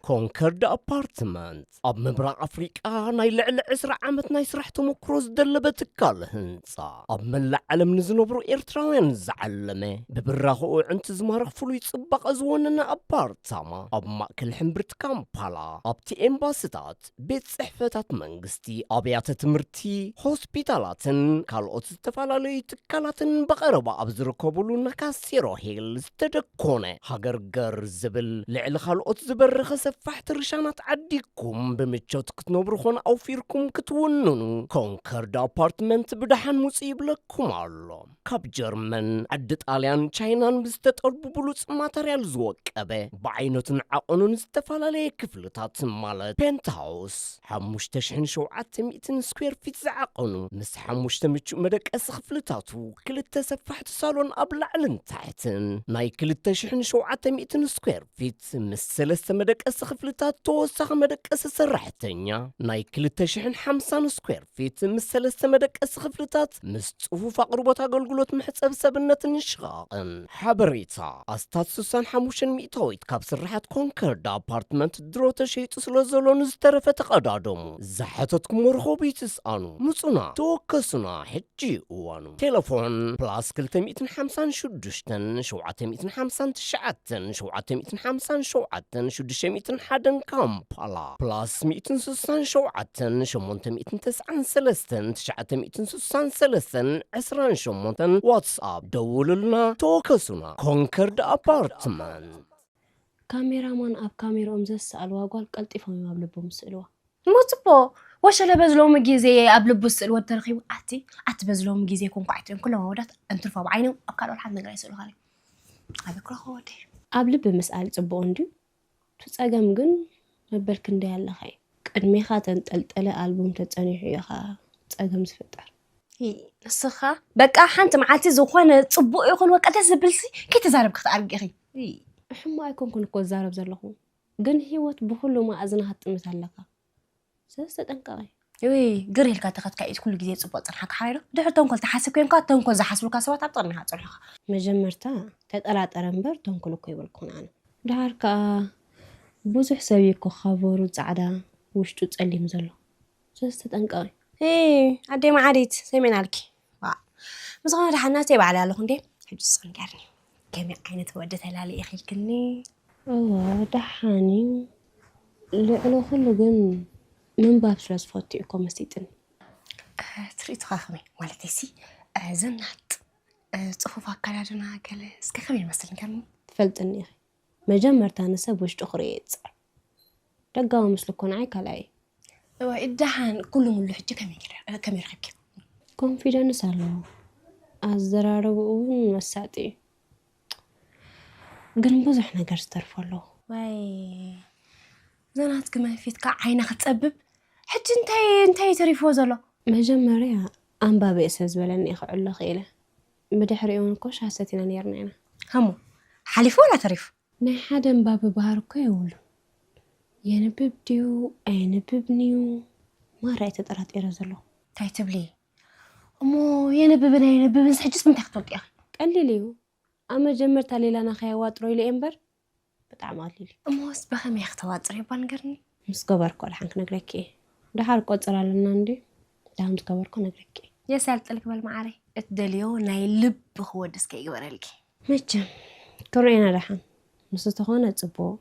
ኮንከርድ ኣፓርትመንት ኣብ ምብራቕ ኣፍሪቃ ናይ ልዕሊ ዕስራ ዓመት ናይ ስራሕ ተመክሮ ዝደለበ ትካል ህንጻ ኣብ መላእ ዓለም ንዝነብሩ ኤርትራውያን ዝዓለመ ብብራኸኡ ዕንቲ ዝማርኽ ፍሉይ ጽባቐ ዝወነነ ኣፓርታማ ኣብ ማእከል ሕምብርቲ ካምፓላ ኣብቲ ኤምባስታት ቤት ጽሕፈታት መንግስቲ ኣብያተ ትምህርቲ ሆስፒታላትን ካልኦት ዝተፈላለዩ ትካላትን ብቐረባ ኣብ ዝርከብሉ ናካሲሮ ሂል ዝተደኮነ ሃገር ገር ዝብል ልዕሊ ካልኦት ዝበረኸ ሰብ ሰፋሕቲ ርሻናት ዓዲግኩም ብምቾት ክትነብሩ ኾነ ኣውፊርኩም ክትውንኑ ኮንከርድ ኣፓርትመንት ብደሓን ውፅእ ይብለኩም ኣሎ። ካብ ጀርመን፣ ዓዲ ጣልያን፣ ቻይናን ብዝተጠልቡ ብሉፅ ማተርያል ዝወቀበ ብዓይነቱን ዓቐኑን ዝተፈላለየ ክፍልታት ማለት ፔንትሃውስ ሓሙሽተ ሽሕን ሸውዓተ ሚእትን ስኩዌር ፊት ዝዓቐኑ ምስ ሓሙሽተ ምቹእ መደቀሲ ክፍልታቱ ክልተ ሰፋሕቲ ሳሎን ኣብ ላዕልን ታሕትን ናይ ክልተ ሽሕን ሸውዓተ ሚእትን ስኩዌር ፊት ምስ ሰለስተ መደቀሲ ክፍልታት ተወሳኺ መደቀሲ ሰራሕተኛ ናይ ክልተ ሽሕን ሓምሳን ስኩዌር ፊት ምስ ሰለስተ መደቀሲ ክፍልታት ምስ ጽፉፍ ኣቕርቦት ኣገልግሎት መሕጸቢ ሰብነትን ሽቓቕን። ሓበሬታ ኣስታት ስሳን ሓሙሽተን ሚእታዊት ካብ ስራሓት ኮንከርድ ኣፓርትመንት ድሮ ተሸይጡ ስለ ዘሎ ንዝተረፈ ተቐዳደሙ። ዝሓተትኩሞ ርኸቡ ይትስኣኑ። ምጹና፣ ተወከሱና፣ ሕጂ እዋኑ። ቴሌፎን ፕላስ ክልተ ሚእትን ሓምሳን ሽዱሽተን ሸውዓተ ሚእትን ሓምሳን ትሽዓተን ሸውዓተ ሚእትን ሓምሳን ሸውዓተን ሽዱሽተ ሚእትን ሓደን ካምፓላ ፕላስ ሚእትን ስሳን ሸውዓተን ሸሞንተ ሚእትን ተስዓን ሰለስተን ትሽዓተ ሚእትን ስሳን ሰለስተን ዕስራን ሸሞንተን ዋትስኣፕ ደውሉልና ተወከሱና። ኮንከርድ ኣፓርትመንት። ካሜራማን ኣብ ካሜርኦም ዘሰኣልዋ ጓል ቀልጢፎም እዮም ኣብ ልቦም ዝስእልዋ። እሞ ጽቡቕ፣ ወሸለ በዚ ሎሚ ግዜ ኣብ ልቡ ዝስእል ወዲ ተረኺቡ ኣቲ ኣቲ በዚ ሎሚ ግዜ ኮንኳዕትን ኩሎም ኣወዳት እንትርፎ ብዓይኖም ኣብ ካልኦት ሓንቲ ነገር ኣይስእሉኻን እዮም። ኣበይ ክረኽቦ ወደይ? ኣብ ልቢ ምስኣል ጽቡቕ እንድዩ። እቲ ጸገም ግን መበል ክንደይ ኣለኻ እዩ። ቅድሜኻ ተንጠልጠለ ኣልቡም ተጸኒሑ እዩ ኸኣ ጸገም ዝፍጠር። ይ- ንስኻ በቃ ሓንቲ መዓልቲ ዝኾነ ጽቡቕ ይኹን ወቀ ደስ ዝብልሲ ከይተዛረብኪ ክትኣርጊ ኢኺ። ይ- ሕሞ ኣይኮንኩን እኮ ዝዛረብ ዘለኹ፣ ግን ህይወት ብኹሉ መኣዝና ክትጥምት ኣለካ። ስለዚ ተጠንቀቒ። ውይ ግር ኢልካ ተኸትካ ኢድ ኩሉ ግዜ ጽቡቕ ጽንሓካ ሓይሎ ድሕሪ ተንኮል ተሓስብ ኮንካ ተንኮል ዝሓስቡልካ ሰባት ኣብ ጥቕሚኻ ጽንሑኻ። መጀመርታ ተጠራጠረ እምበር ተንኮል እኮ ይበልኩን ኣነ። ደሓር ከኣ ብዙሕ ሰብ እዩ እኮ ካቨሩ ጻዕዳ ውሽጡ ጸሊም ዘሎ። ስለዚ ተጠንቀቒ። ሄይ ኣደይ መዓሪት ሰሜን ኣልኪ። ዋ፣ ብዝኾነ ደሓን ናተይ ባዕለይ ኣለኹ እንዴ። ሕጂ ንስኺ ንገርኒ፣ ከመይ ዓይነት ወዲ ተላሊ ኢኺ ኢልክኒ? እወ፣ ደሓን እዩ። ልዕሊ ኩሉ ግን ምንባብ ስለ ዝፈቱ እዩ እኮ መሲጥኒ። እ፣ ትርኢትኻ ከመይ? ማለተይሲ፣ እ፣ ዘናጥ፣ እ፣ ጽፉፍ ኣከዳድና ገለ፣ እስከ ከመይ ይመስል ንገርኒ? ትፈልጥኒ ኢኺ። መጀመርታ ንሰብ ውሽጡ ክርእዮ እየ ዝጽዕር። ደጋዊ ምስሉ እኮ ንዓይ ካልኣይ እዩ። እዋይ፣ ደሓን ኩሉ ሙሉ ሕጂ ከመይ ገይረ-፣ ከመይ ረኺብኪ? ኮንፊደንስ ኣለዎ። ኣዘራርባኡ እውን መሳጢ እዩ። ግን ብዙሕ ነገር ዝተርፎ ኣለዎ። ዋይ፣ እዛ ናትኪ መንፊትካ ዓይና ክትጸብብ። ሕጂ እንታይ፣ እንታይ ተሪፍዎ ዘሎ? መጀመርያ ኣንባቢ እየ ስለ ዝበለኒ እየ ክዕሎ ክኢለ። ብድሕሪኡ እውን እኮ ሻሂ ሰቲና ነይርና ኢና። ሃሞ፣ ሓሊፉ ዋላ ተሪፉ? ናይ ሓደ ኣንባቢ ባህሪ እኮ የብሉን። የንብብ ድዩ ኣየንብብን እዩ ማራ እየ ተጠራጢረ ዘለኹ። እንታይ ትብሊ? እሞ የንብብን ኣየንብብንስ ሕጅስ ብምንታይ ክትፈልጢ ኢኺ? ቀሊል እዩ። ኣብ መጀመርታ ሌላና ከየዋጥሮ ኢለ እየ እምበር ብጣዕሚ ቀሊል እዩ። እሞስ ብኸመይ ኢኺ ተዋጽርዮ እባ ንገርኒ? ምስ ገበርክኦ ደሓን ክነግረኪ እየ። ደሓር ቆጽራ ኣለና እንድዩ። ደሓር ምስ ገበርክኦ ነግረኪ እየ። የሳልጥልኪ በል መዓረይ። እትደልዮ ናይ ልብኺ ወዲ እስከ ይግበረልኪ። መቸም ክርኤና ደሓን። ምስ ተኾነ ጽቡቕ፣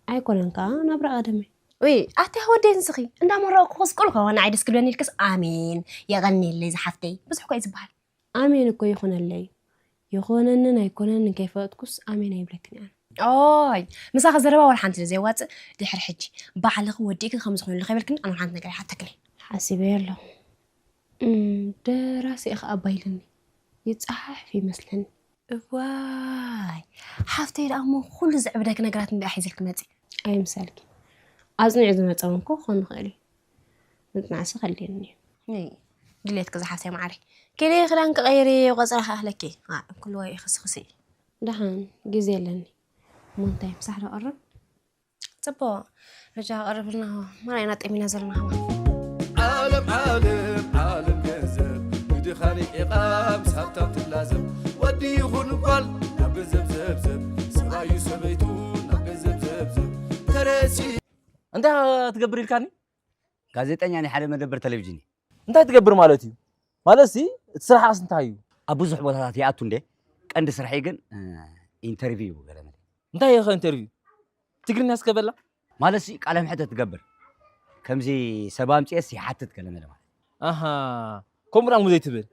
ኣይኮነን ከኣ ናብራ ቀደመይ። ውይ ኣቲ ወደይ ንስኺ እንዳመረቕኩ ክስቁል ከሆነ ኣይ ደስ ክብለኒ ኢልክስ ኣሜን የቐንየለይ ዝሓፍተይ ብዙሕ እኮ እዩ ዝበሃል። ኣሜን እኮ ይኹነለይ። ይኾነንን ኣይኮነንን ከይፈለጥኩስ ኣሜን ኣይብለክን እየ ኣነ። ኦይ ምሳኺ ዘረባ ወላ ሓንቲ ዘይዋፅእ ድሕሪ ሕጂ ባዕልኺ ወዲእኪ ከም ዝኾነሉ ከይበልክኒ ኣነ ሓንቲ ነገር ይሓተክኒ። ሓሲበዮ ኣለኹ። እም፣ ደራሲ ኢኺ ኣባይልኒ። ይጸሓፍ ይመስለኒ። እዋይ ሓፍተይ ደኣ እሞ ኩሉ ዘዕብደኪ ነገራት እንድኣ ሒዝልኪ መጺ። ኣይምሰልኪ። ኣጽኒዑ ዝመጸ እውን እኮ ክኾን ይኽእል እዩ። ምጽናዕሲ ከድልየኒ እዩ። እይ፣ ድሌትኪ ዝሓፍተይ መዓረይ። ኪዲ ክዳንኪ ቀይሪ፣ ቆጽራ ክኣኽለኪ። ኣ፣ ኩሉ ወይ ክስኽሲ። ደሓን ግዜ ኣለኒ። እሞ እንታይ ምሳሕ ዶ ቀርብ? ጽቡቕ። ሕጂ ኣቐርብልና። መን ኢና ጠሚና ዘለና ከማን? ዓለም ዓለም ዓለም ገንዘብ ንድኻ ርሒቓ ምስ ሃብታም ትላዘብ። ወዲ ይኹን ጓል ናብ ገንዘብ ዘብዘብ፣ ሰብኣዩ ሰበይቱ ናብ ገንዘብ ዘብዘብ። ተረሲ እንታይ ትገብር ኢልካኒ? ጋዜጠኛ ናይ ሓደ መደበር ቴሌቪዥን እዩ። እንታይ ትገብር ማለት እዩ? ማለት ሲ እቲ ስራሕስ እንታይ እዩ? ኣብ ብዙሕ ቦታታት ይኣቱ እንዴ፣ ቀንዲ ስርሐይ ግን፣ እ፣ ኢንተርቪው እዩ ገለ መለ። እንታይ እዩ ኸ ኢንተርቪው? ትግርኛ እስከ በላ። ማለት ሲ ቃለ መሕተት ትገብር። ከምዚ ሰብ ኣምጽኤስ ይሓትት ገለ መለ ማለት። ኣሃ፣ ከምኡ ደኣ እሞ ዘይትብል።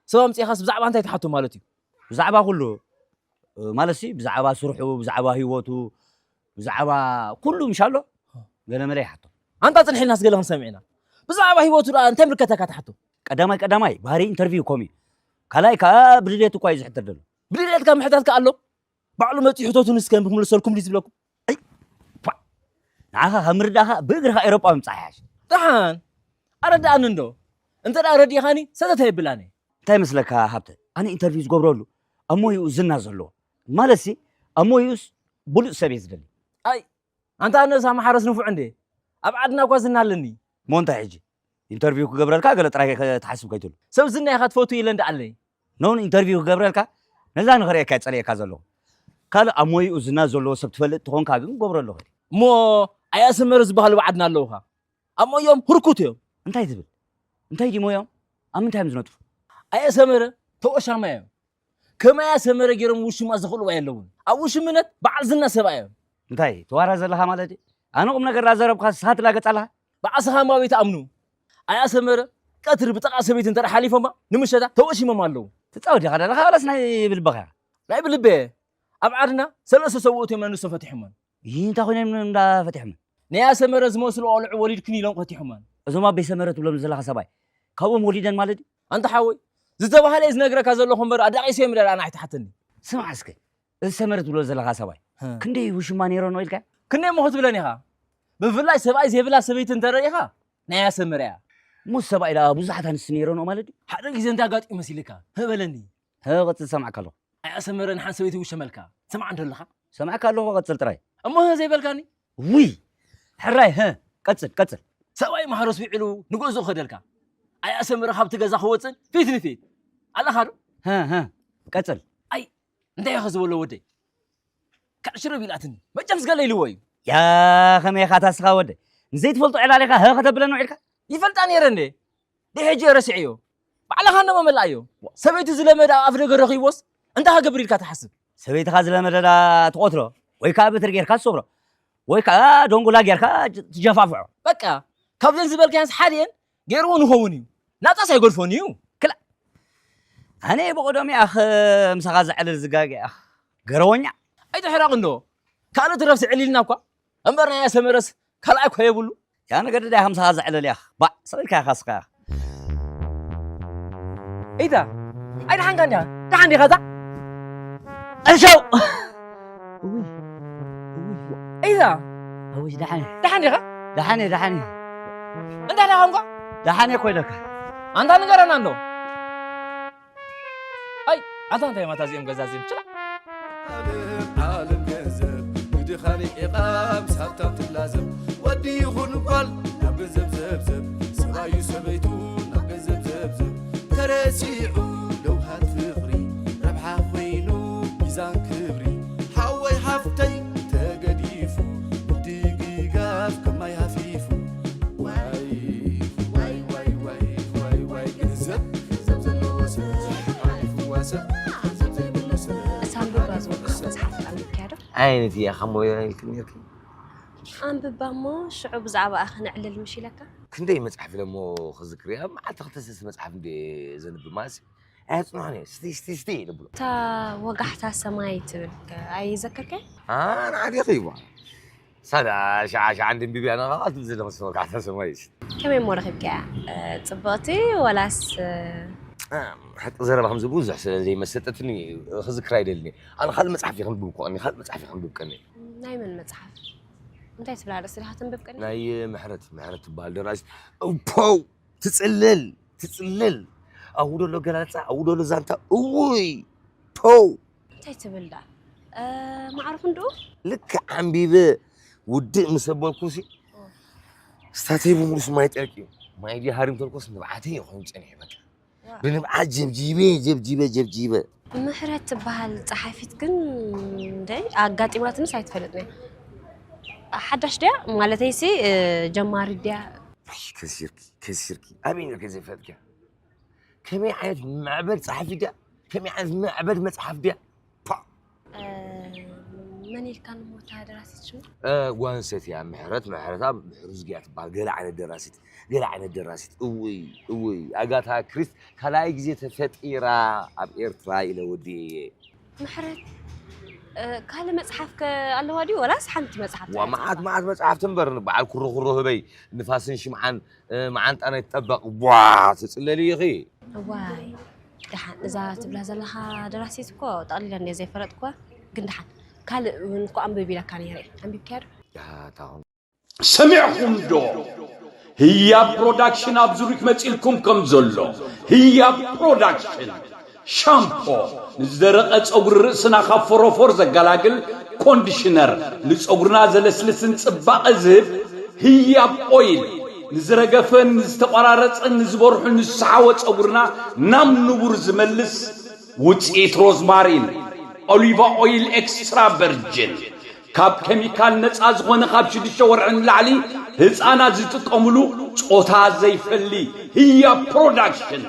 ሰብ ኣምጽኤኻስ ብዛዕባ እንታይ ትሓቶ ማለት እዩ? ብዛዕባ ኩሉ፣ እ፣ ማለት ሲ ብዛዕባ ስርሑ፣ ብዛዕባ ህይወቱ፣ ብዛዕባ ኩሉ ምሽ ኣሎ። ገለ መለ ይሓቶ። ኣንታ ጽንሒልና ስገለ ክንሰምዕ ኢና። ብዛዕባ ህይወቱ ደኣ እንታይ ምልከተካ ትሓቶ? ቀዳማይ ቀዳማይ ባህሪ ኢንተርቪው ኮም እዩ። ካልኣይ ከኣ ብድሌት እኳ እዩ ዝሕተት ዘሎ። ብድሌትካ ምሕታት ከኣ ኣሎ። ባዕሉ መጺኡ ሕተቱኒ እስከ ክምልሰልኩም ድዩ ዝብለኩም? ኣይ፣ ፓ። ንዓኻ ካብ ምርዳእኻ ብእግርኻ ኤሮጳ ምብጻሕ ይሓሽ። ደሓን ኣረዳእኒ እንዶ። እንተ ደኣ ረዲእኻኒ ሰተት ኣይብላን እየ። እንታይ ይመስለካ ሃብተ? ኣነ ኢንተርቪው ዝገብረሉ ኣብ ሞይኡ ዝና ዘለዎ። ማለትሲ ኣብ ሞይኡስ ብሉጽ ሰብ እየ ዝደሊ። ኣይ፣ ኣንታ ኣነስ ኣምሓረስ ንፉዕ እንዴ? ኣብ ዓድና እኳ ዝና ኣለኒ። እሞ እንታይ ሕጂ? ኢንተርቪው ክገብረልካ ገለ ጥራይ ከ-፣ ትሓስብ ከይትሉ። ሰብ ዝና ኢኻ ትፈቱ ኢለ እንዳ ኣለይ። ኖን ኢንተርቪው ክገብረልካ ነዛ ንኽርእየካ ጸልየካ ዘለኹ። ካልእ ኣብ ሞይኡ ዝና ዘለዎ ሰብ ትፈልጥ ተኾንካ ግን ገብረሉ ኸዲ። እሞ ኣያ ሰመረ ዝበሃሉ ኣብ ዓድና ኣለውኻ። ኣብ ሞዮም ህርኩት እዮም። እንታይ ትብል? እንታይ ድዩ ሞዮም? ኣብ ምንታይ እዮም ዝነጥፉ? ኣያ ሰመረ ተወሻማ እዮም። ከማያ ሰመረ ገይሮም ውሽማ ዝኽእልዋ የለውን። ኣብ ውሽምነት በዓል ዝና ሰብኣ እዮም። እንታይ ትዋራ ዘለኻ ማለት እዩ? ኣነ ቁም ነገር ላዘረብካ ንስኻ ትላገጽ ኣለኻ? ባዕስኻ ማበይ ትኣምኑ? ኣያ ሰመረ ቀትሪ ብጥቓ ሰበይቲ እንተ ሓሊፎማ ንምሸታ ተወሺሞም ኣለዉ። ትጻወት ዲኻ ደለኻ ዋላስ ናይ ብልብኻ? ናይ ብልበ። ኣብ ዓድና ሰለስተ ሰብኡት እዮም ኣንስቶ ፈቲሖመን። ይህ እንታይ ኮይኖም እንዳ ፈቲሖመን? ናይ ኣሰመረ ዝመስሉ ቆልዑ ወሊድክን ኢሎም ፈቲሖመን። እዞም ኣበይ ሰመረ ትብሎም ዘለኻ ሰብኣይ ካብኦም ወሊደን ማለት ድዩ? ኣንታ ሓወይ ዝተባህለ እየ ዝነግረካ ዘለኹ እምበር ኣዳቒሰ እዮም ደኣ ኣይትሓተኒ። ስማዕ እስከ እዚ ሰመረ ትብሎ ዘለኻ ሰብኣይ ህ። ክንደይ ውሽማ ነይሮ ነው ኢልካ? ክንደይ እሞ ክትብለኒ ኢኻ? ብፍላይ ሰብኣይ ዘይብላ ሰበይቲ እንተረኢኻ ናይ ኣሰመረ እያ። ሙስ ሰብኣይ ደኣ ብዙሓት ኣንስቲ ነይሮ ነው ማለት ድዩ? ሓደ ግዜ እንታይ ኣጋጢሙ መሲልካ? ህበለኒ። ህ፣ ቅጽል ሰማዕካ ኣለኹ። ኣይ ኣሰመረ ንሓንቲ ሰበይቲ ውሸመልካ። ትሰምዓ እንዶ ኣለኻ? ሰማዕካ ኣለኹ፣ ቀጽል ጥራይ። እሞ ህ ዘይበልካኒ? ውይ! ሕራይ፣ ህ፣ ቀጽል፣ ቀጽል። ሰብኣይ ማሕረስ ዊዕሉ ንገዝኡ ከደልካ። ኣይ ኣሰመረ ካብቲ ገዛ ክወጽእ ፊት ንፊት። ኣለኻ ዶ? ህ፣ ህ፣ ቀጽል። ኣይ፣ እንታይ ኢኻ ዝበሎ ወደይ? ካዕ ሽረብ ኢላትኒ። መቸም ስገለ ኢልዎ እዩ። ያ፣ ከመይ ኢኻ ታስኻ ወደይ? ንዘይትፈልጦ ዕላል ኢኻ ህ ከተብለኒ ውዒልካ? ይፈልጣ ነይረ እንዴ? ድሕጂ ረሲዐዮ። ባዕልኻ እንዶ መመላእዮ። ሰበይቱ ዝለመደ ኣብ ኣፍ ደገ ረኺብዎስ እንታይ ክገብር ኢልካ ትሓስብ? ሰበይትኻ ዝለመደ ዳ ትቖትሎ፣ ወይ ከኣ በትሪ ጌርካ ትሰብሮ፣ ወይ ከኣ ዶንጉላ ጌርካ ትጀፋፍዖ። በቃ፣ ካብዘን ዝበልካየንስ ሓዲኤን ገይርዎ ንኸውን እዩ። ናጻስ ኣይገድፎን እዩ። ክላ-፣ ኣነ ብቐደሙ ያኽ ምሳኻ ዘዕልል ዝጋገ ያኽ ገረወኛ። ኣይትሕረቕ እንዶ። ካልእ ትረፍ ስዕል ኢልና እኳ። እምበር ናይ ኣሰመረስ ካልኣይ እኳ የብሉ። ያ ነገዲ ዳይ ከምሳኻ ዘዕለል ያኽ። ባዕ፣ ሰበልካ ያኻ ስኻ ያኽ። ኢታ፣ ኣይ ደሓንካ እንዲኻ? ደሓን ዲኻ እታ? እሸው! እውይ፣ እውይ። ኢታ፣ ኣውሽ ደሓን። ደሓን ዲኻ? ደሓን እየ፣ ደሓን እየ። እንታይ ዲኻ እንኳ? ደሓን እየ እኮ ኢለካ። ኣንታ ንገረና እንዶ። ኣይ፣ ኣታ እንታይ ማታ እዚኦም ገዛ እዚኦም ችላ። ዓለም፣ ዓለም ገንዘብ፣ ንድኻን ዒቓ ምስ ሃብታም ትላዘብ። ወዲ ይኹን ጓል ናብ ገንዘብ ዘብዘብ፣ ሰብኣዩ ሰበይቱ ናብ ገንዘብ ዘብዘብ። ተረሲዑ ለውሃት ፍቕሪ፣ ረብሓ ኮይኑ ሚዛን ክብሪ። ሓወይ ሓፍተይ ተገዲፉ፣ ምድግጋፍ ከማይ ሃፊፉ። ዋይ፣ ዋይ፣ ዋይ፣ ዋይ፣ ዋይ፣ ዋይ፣ ገንዘብ፣ ገንዘብ ዘለዎ ሰብ፣ ሓሊፍዋ ሰብ፣ ገንዘብ ዘይብሉ ሰብ። እሳ ኣንብባ ዝበልኩኻ መጽሓፍ ኣንቢብካያ ዶ? ዓይነት እያ ካብ ሞባይል ኢልክኒ ነርኪ? ኣንብባ እሞ ሽዑ ብዛዕባኣ ከነዕልል ምሽ ኢለካ? ክንደይ መጽሓፍ ኢለ እሞ ክዝክር እየ። ኣብ መዓልቲ ክልተ ሰለስተ መጽሓፍ እንደ ዘንብብ ማለት እዩ። ኣየጽንሖን እየ። ስቲ፣ ስቲ፣ ስቲ ይብል። እታ ወጋሕታ ሰማይ ትብል ከ ኣይዘከርካያ? ኣ፣ ንዓዲ ኸይዋ። ሳዳ ሸዓ ሸዓ እንድንብብ እያ፣ ንኻ ትብል ዘለኻ ወጋሕታ ሰማይ እሺ። ከመይ እሞ ረኺብካያ? እ፣ ጽብቕቲ ወላስ፣ እ፣ እ፣ ሓቂ ዘረባ ከምዚ ብዙሕ ስለ ዘይመሰጠትኒ ክዝክር ኣይደልን እየ። ኣነ ካልእ መጽሓፍ እየ ከንብብ እኮ፣ እኔ ካልእ መጽሓፍ እየ ከንብብ ቀኒ። ናይ መን መጽሓፍ? እንታይ ትብል ኣርእስቲ ዲኻ ተንብብ ቀኒ? ናይ ምሕረት፣ ምሕረት ትበሃል ደራሲት። ፖው! ትጽልል፣ ትጽልል። ኣብኡ ደሎ ገላጻ፣ ኣብኡ ደሎ ዛንታ፣ እውይ! ፖው! እንታይ ትብል ደኣ? እ፣ ማዕረ ክንድኡ? ልክዕ ኣንቢበ ውድእ ምስ ኣበልኩሲ፣ ስታተይ ብምሉስ ማይ ጠርቅዩ። ማይ ድዩ ሃሪም ተልኮስ ንብዓተይ እዩ ኮይኑ ጸኒሑ በቃ። ዋእ። ብንብዓት ጀብጂበ፣ ጀብጂበ፣ ጀብጂበ። ምሕረት ትበሃል ጸሓፊት ግን ደይ ኣጋጢማትንስ ኣይትፈልጥን እያ። ሓዳሽ ድያ? ማለተይሲ፣ እ፣ ጀማሪት ድያ? ውይ፣ ከሲርኪ፣ ከሲርኪ። ኣበይ ነርኪ ዘይፈልጥኪያ? ከመይ ዓይነት መዕበድ ጸሓፊት ድያ? ከመይ ዓይነት መዕበድ መጽሓፍ ድያ? ፓ! እ፣ መን ኢልካ ንሞታ ደራሲት ሽሙ? እ፣ ጓል ኣንስተይቲ እያ፣ ምሕረት፣ ምሕረትኣብ ምሕሩዝ ግያ ትበሃል። ገለ ዓይነት ደራሲት፣ ገለ ዓይነት ደራሲት። እውይ፣ እውይ፣ ኣጋታ ክሪስት ካልኣይ ግዜ ተፈጢራ ኣብ ኤርትራ ኢለ ወዲኤ እየ። ምሕረት፣ ካልእ መጽሓፍ ከ ኣለዋ ድዩ? ወላስ ሓንቲ መጽሓፍ ዋ ጥራይ መዓት ጽሒፋ? መዓት መጽሓፍቲ እምበር፣ በዓል ኩርኹሮ ህበይ፣ ንፋስን ሽምዓን፣ መዓንጣ ናይ ትጠበቕ ቧ ትጽለሊ ኢኺ። እዋይ ደሓን፣ እዛ ትብላ ዘለኻ ደራሲት እኮ ጠቕሊለ እንድየ ዘይፈለጥኩዋ። ግን ደሓን ካልእ እውን እኮ ኣንብብ ኢለካ ነይረ። ኣንቢብካያ ዶ? ያታ ሰሚዕኹም ዶ? ህያብ ፕሮዳክሽን ኣብ ዙሪክ መጺልኩም ከም ዘሎ። ህያብ ፕሮዳክሽን ሻምፖ፣ ንዝደረቐ ጸጉሪ ርእስና ካብ ፎሮፎር ዘገላግል፣ ኮንዲሽነር፣ ንጸጉርና ዘለስልስን ጽባቐ ዝህብ ህያብ ኦይል፣ ንዝረገፈን ንዝተቖራረጸን ንዝበርሑን ንዝሰሓወ ጸጉርና ናብ ንቡር ዝመልስ ውጽኢት ሮዝማሪን፣ ኦሊቫ ኦይል ኤክስትራ ቨርጅን፣ ካብ ኬሚካል ነጻ ዝኾነ ካብ ሽዱሽተ ወርሒ ንላዕሊ ህጻናት ዝጥቀምሉ ጾታ ዘይፈሊ ህያብ ፕሮዳክሽን።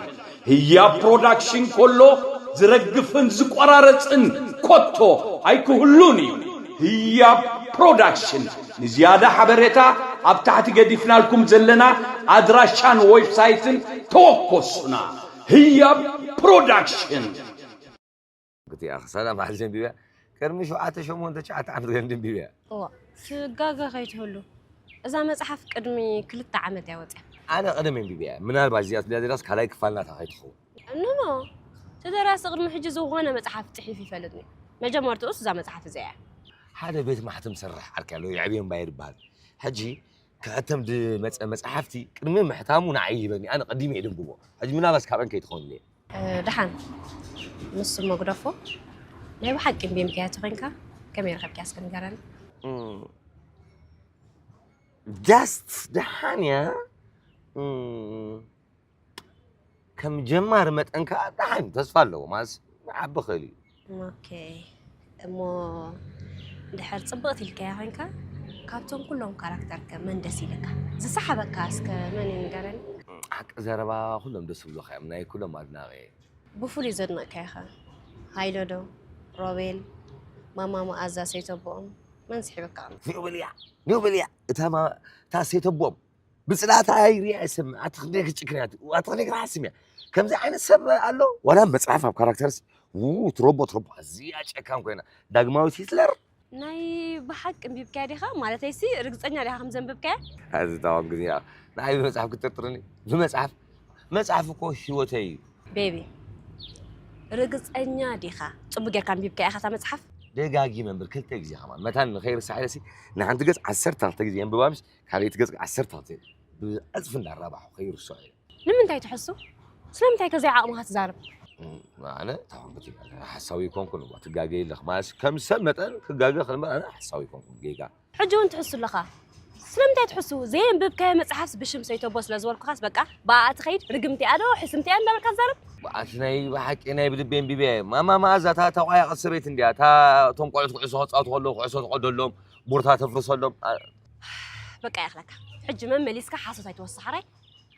ህያብ ፕሮዳክሽን ከሎ ዝረግፍን ዝቆራረጽን ኮቶ ኣይክህሉን እዩ። ህያብ ፕሮዳክሽን። ንዝያዳ ሓበሬታ ኣብ ታሕቲ ገዲፍናልኩም ዘለና ኣድራሻን ዌብሳይትን ተወከሱና። ህያብ ፕሮዳክሽን። እቲኣ ክሳዳ መዓስ ዘንቢበያ? ቅድሚ ሸውዓተ፣ ሸሞንተ፣ ትሽዓተ ዓመት ገንዲ ኣንቢበያ። እዋ፣ ትጋገ ከይትህሉ። እዛ መጽሓፍ ቅድሚ ክልተ ዓመት እያ ወጽያ። ኣነ ቀደም ኣንቢበያ። ምናልባት እዚኣ ትብልያ ዘላስ ካልኣይ ክፋል ናታ ከይትኸውን። እኖኖ፣ እቲ ደራሲ ቅድሚ ሕጂ ዝኾነ መጽሓፍ ጽሒፉ ይፈልጥን እዩ። መጀመርትኡስ እዛ መጽሓፍ እዚኣ እያ። ሓደ ቤት ማሕተም ዝሰርሕ ዓርከይ ኣሎ፣ የዕብዮ እምባየር ይበሃል። ሕጂ ክሕተም ዝመጸ መጽሓፍቲ ቅድሚ ምሕታሙ ንዓይ ይህበኒ፣ ኣነ ቀዲመ እየ ደንብቦ። ሕጂ ምናልባት ካብአን ከይትኸውን ኢለ እየ። ደሓን ንሱ እሞ ግደፎ። ናይ ብሓቂ እምቢ እምቢያ ተኾይንካ ከመይ ረኸብኪያ እስከ ንገረኒ። ዳስት ደሓን እያ። ከም ጀማሪ መጠን ከኣ ደሓን ተስፋ ኣለዎ ማለት ይዓቢ ይኽእል እዩ። ኦኬ እሞ እንድሕር ጽብቕቲ ኢልካያ ኮይንካ ካብቶም ኩሎም ካራክተር ከ መን ደስ ኢልካ? ዝሰሓበካ እስከ መን እዩ ንገረኒ? ሓቂ ዘረባ ኩሎም ደስ ይብሉኻ እዮም ናይ ኩሎም ኣድናቒ እየ። ብፍሉይ ዘድነቕካዮ ኸ? ሃይለ ዶ? ሮቤል? ማማ መኣዛ ሰይተቦኦም? መን ስሒብካ ኣሎ? ኒው በልያ ኒው በልያ እታ ማ እታ ሰይተቦኦም ብጽላታ ኣይሪያ ይሰምዕ ኣቲ ክንደይ ክጭክን እያ ኣቲ ክንደይ ክረሓስም እያ ከምዚ ዓይነት ሰብ ኣሎ ዋላ መጽሓፍ ኣብ ካራክተርስ ው ትሮቦ ትሮቦ ኣዝያ ጨካን ኮይና ዳግማዊት ሂትለር ናይ ብሓቂ እንቢብካያ ዲኻ ማለተይሲ ርግጸኛ ዲኻ ከም ዘንብብካያ ኣዚ ታዋም ግዜ ንዓይ ብመጽሓፍ ክትጥርጥርኒ ብመጽሓፍ መጽሓፍ እኮ ህይወተይ እዩ ቤቢ ርግጸኛ ዲኻ ጽቡቅ ጌርካ ኣንቢብካያ ኢኻ እታ መጽሓፍ ደጋጊመ እምበር ክልተ ግዜ ከማን መታን ንኸይርስዓ ኢለሲ ንሓንቲ ገጽ ዓሰርተ ክልተ ግዜ የንብባ ምሽ ካልኣይቲ ገጽ ዓሰርተ ክልተ ብዕጽፊ እንዳራባሑ ከይርስዖ እየ ንምንታይ ትሕሱ? ስለምንታይ ከ ዘይዓቕምኻ ትዛረብ? ኣነ ታንኩቲ ሓሳዊ ይኮንኩን እዋ ትጋገ የለኽ ማለት ከም ሰብ መጠን ክጋገ ክልምበር ኣነ ሓሳዊ ይኮንኩን ጌጋ ሕጂ እውን ትሕሱ ኣለኻ። ስለምንታይ ትሕሱ? ዘየንበብካዮ መጽሓፍስ ብሽም ሰይተቦ ስለ ዝበልኩኻስ በቃ ብኣኣ ትኸይድ ርግምቲ እያ ዶ ሕስምቲ እያ እንዳበልካ ትዛረብ? ኣቲ ናይ ብሓቂ ናይ ብልቢ ኣንቢበ እየ ማማ መኣዛ እታ ተቋያቐት ሰበይቲ እንድያ እታ እቶም ቆልዑት ኩዕሶ ክጻወቱ ከለዉ ኩዕሶ ትቐደሎም ቡርታ ተፍርሰሎም በቃ ይኣኽለካ። ሕጂ መመሊስካ ሓሶት ኣይትወስኽ ሓራይ።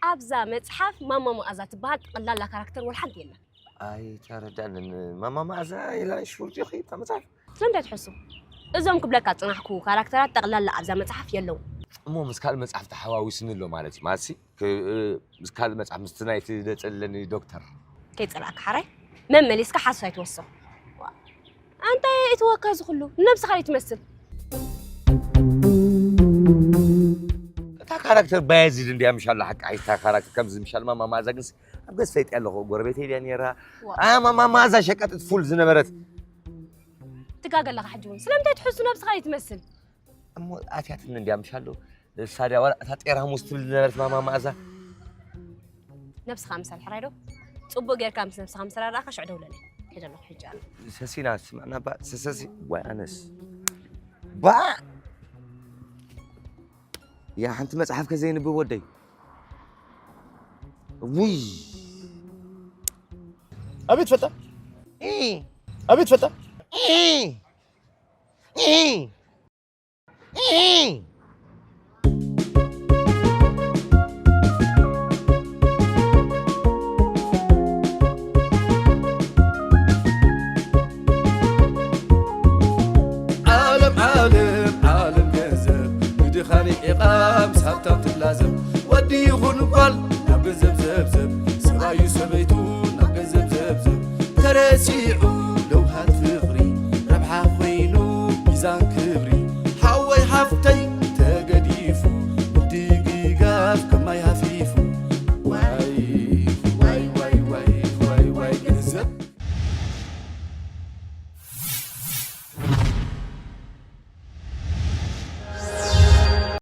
ኣብዛ መጽሓፍ ማማ መኣዛ ትበሃል ጠቕላላ ካራክተር ወላ ሓንቲ የላን። ኣይተረዳንን ማማ መኣዛ ኢላ ሽውርጭኺ እታ መጽሓፍ ስለምንታይ ትሕሱ? እዞም ክብለካ ዝጽናሕኩ ካራክተራት ጠቕላላ ኣብዛ መጽሓፍ የለውን። እሞ ምስ ካልእ መጽሓፍ ተሓዋዊስኒ ኣሎ ማለት እዩ። ማለትሲ ክ- ምስ ካልእ መጽሓፍ ምስቲ ናይቲ ደጸለኒ ዶክተር ከይጸላእካ ሓራይ መመሊስካ ሓሶት ኣይትወስኽ። ኣንታይ እትወካ እዚ ኩሉ ንነብስኻ ዶ ትመስል? እታ ካራክተር ባያዚድ እንድያ ምሻላ ሓቂ ኣይታ ካራክተር ከምዚ ምሻል ማማ ማዛ ግንስ ኣብ ገዝ ፈይጥ ኣለኹ ጎረቤተይ ድያ ነይራ ዋ። ኣያ ማማ ማዛ ሸቃጥት ፉል ዝነበረት ትጋገ ኣለኻ ሕጂ እውን ስለምንታይ ትሕሱ ነብስኻ ዶ ትመስል? እሞ ኣትያትኒ እንድያ ምሻሉ ሳድያ ዋላ እታ ጤራሙስ ትብል ዝነበረት ማማ መኣዛ ነብስኻ ምሳል ሕራይ ዶ ጽቡቅ ጌርካ ምስ ነብስኻ ምስ ተራዳእካ ሽዑ ደውለለይ ከይደ ኣለኹ ሕጂ ኣነ ሰሲና ስምዕና ባ ሰሰሲ ዋይ ኣነስ ባ ያ ሓንቲ መጽሓፍ ከዘይንብብ ወደይ ውይ ኣቤት ፈጣ ኣቤት ፈጣ ዓለም ዓለም ዓለም ገንዘብ ንድኻ ርሒቓ ምስ ሃብታም ትላዘብ ወዲ ይኹን ጓል ናብ ገንዘብ ዘብዘብ ሰብኣዩ ሰበይቱ ናብ ገንዘብ ዘብዘብ ተረሲዑ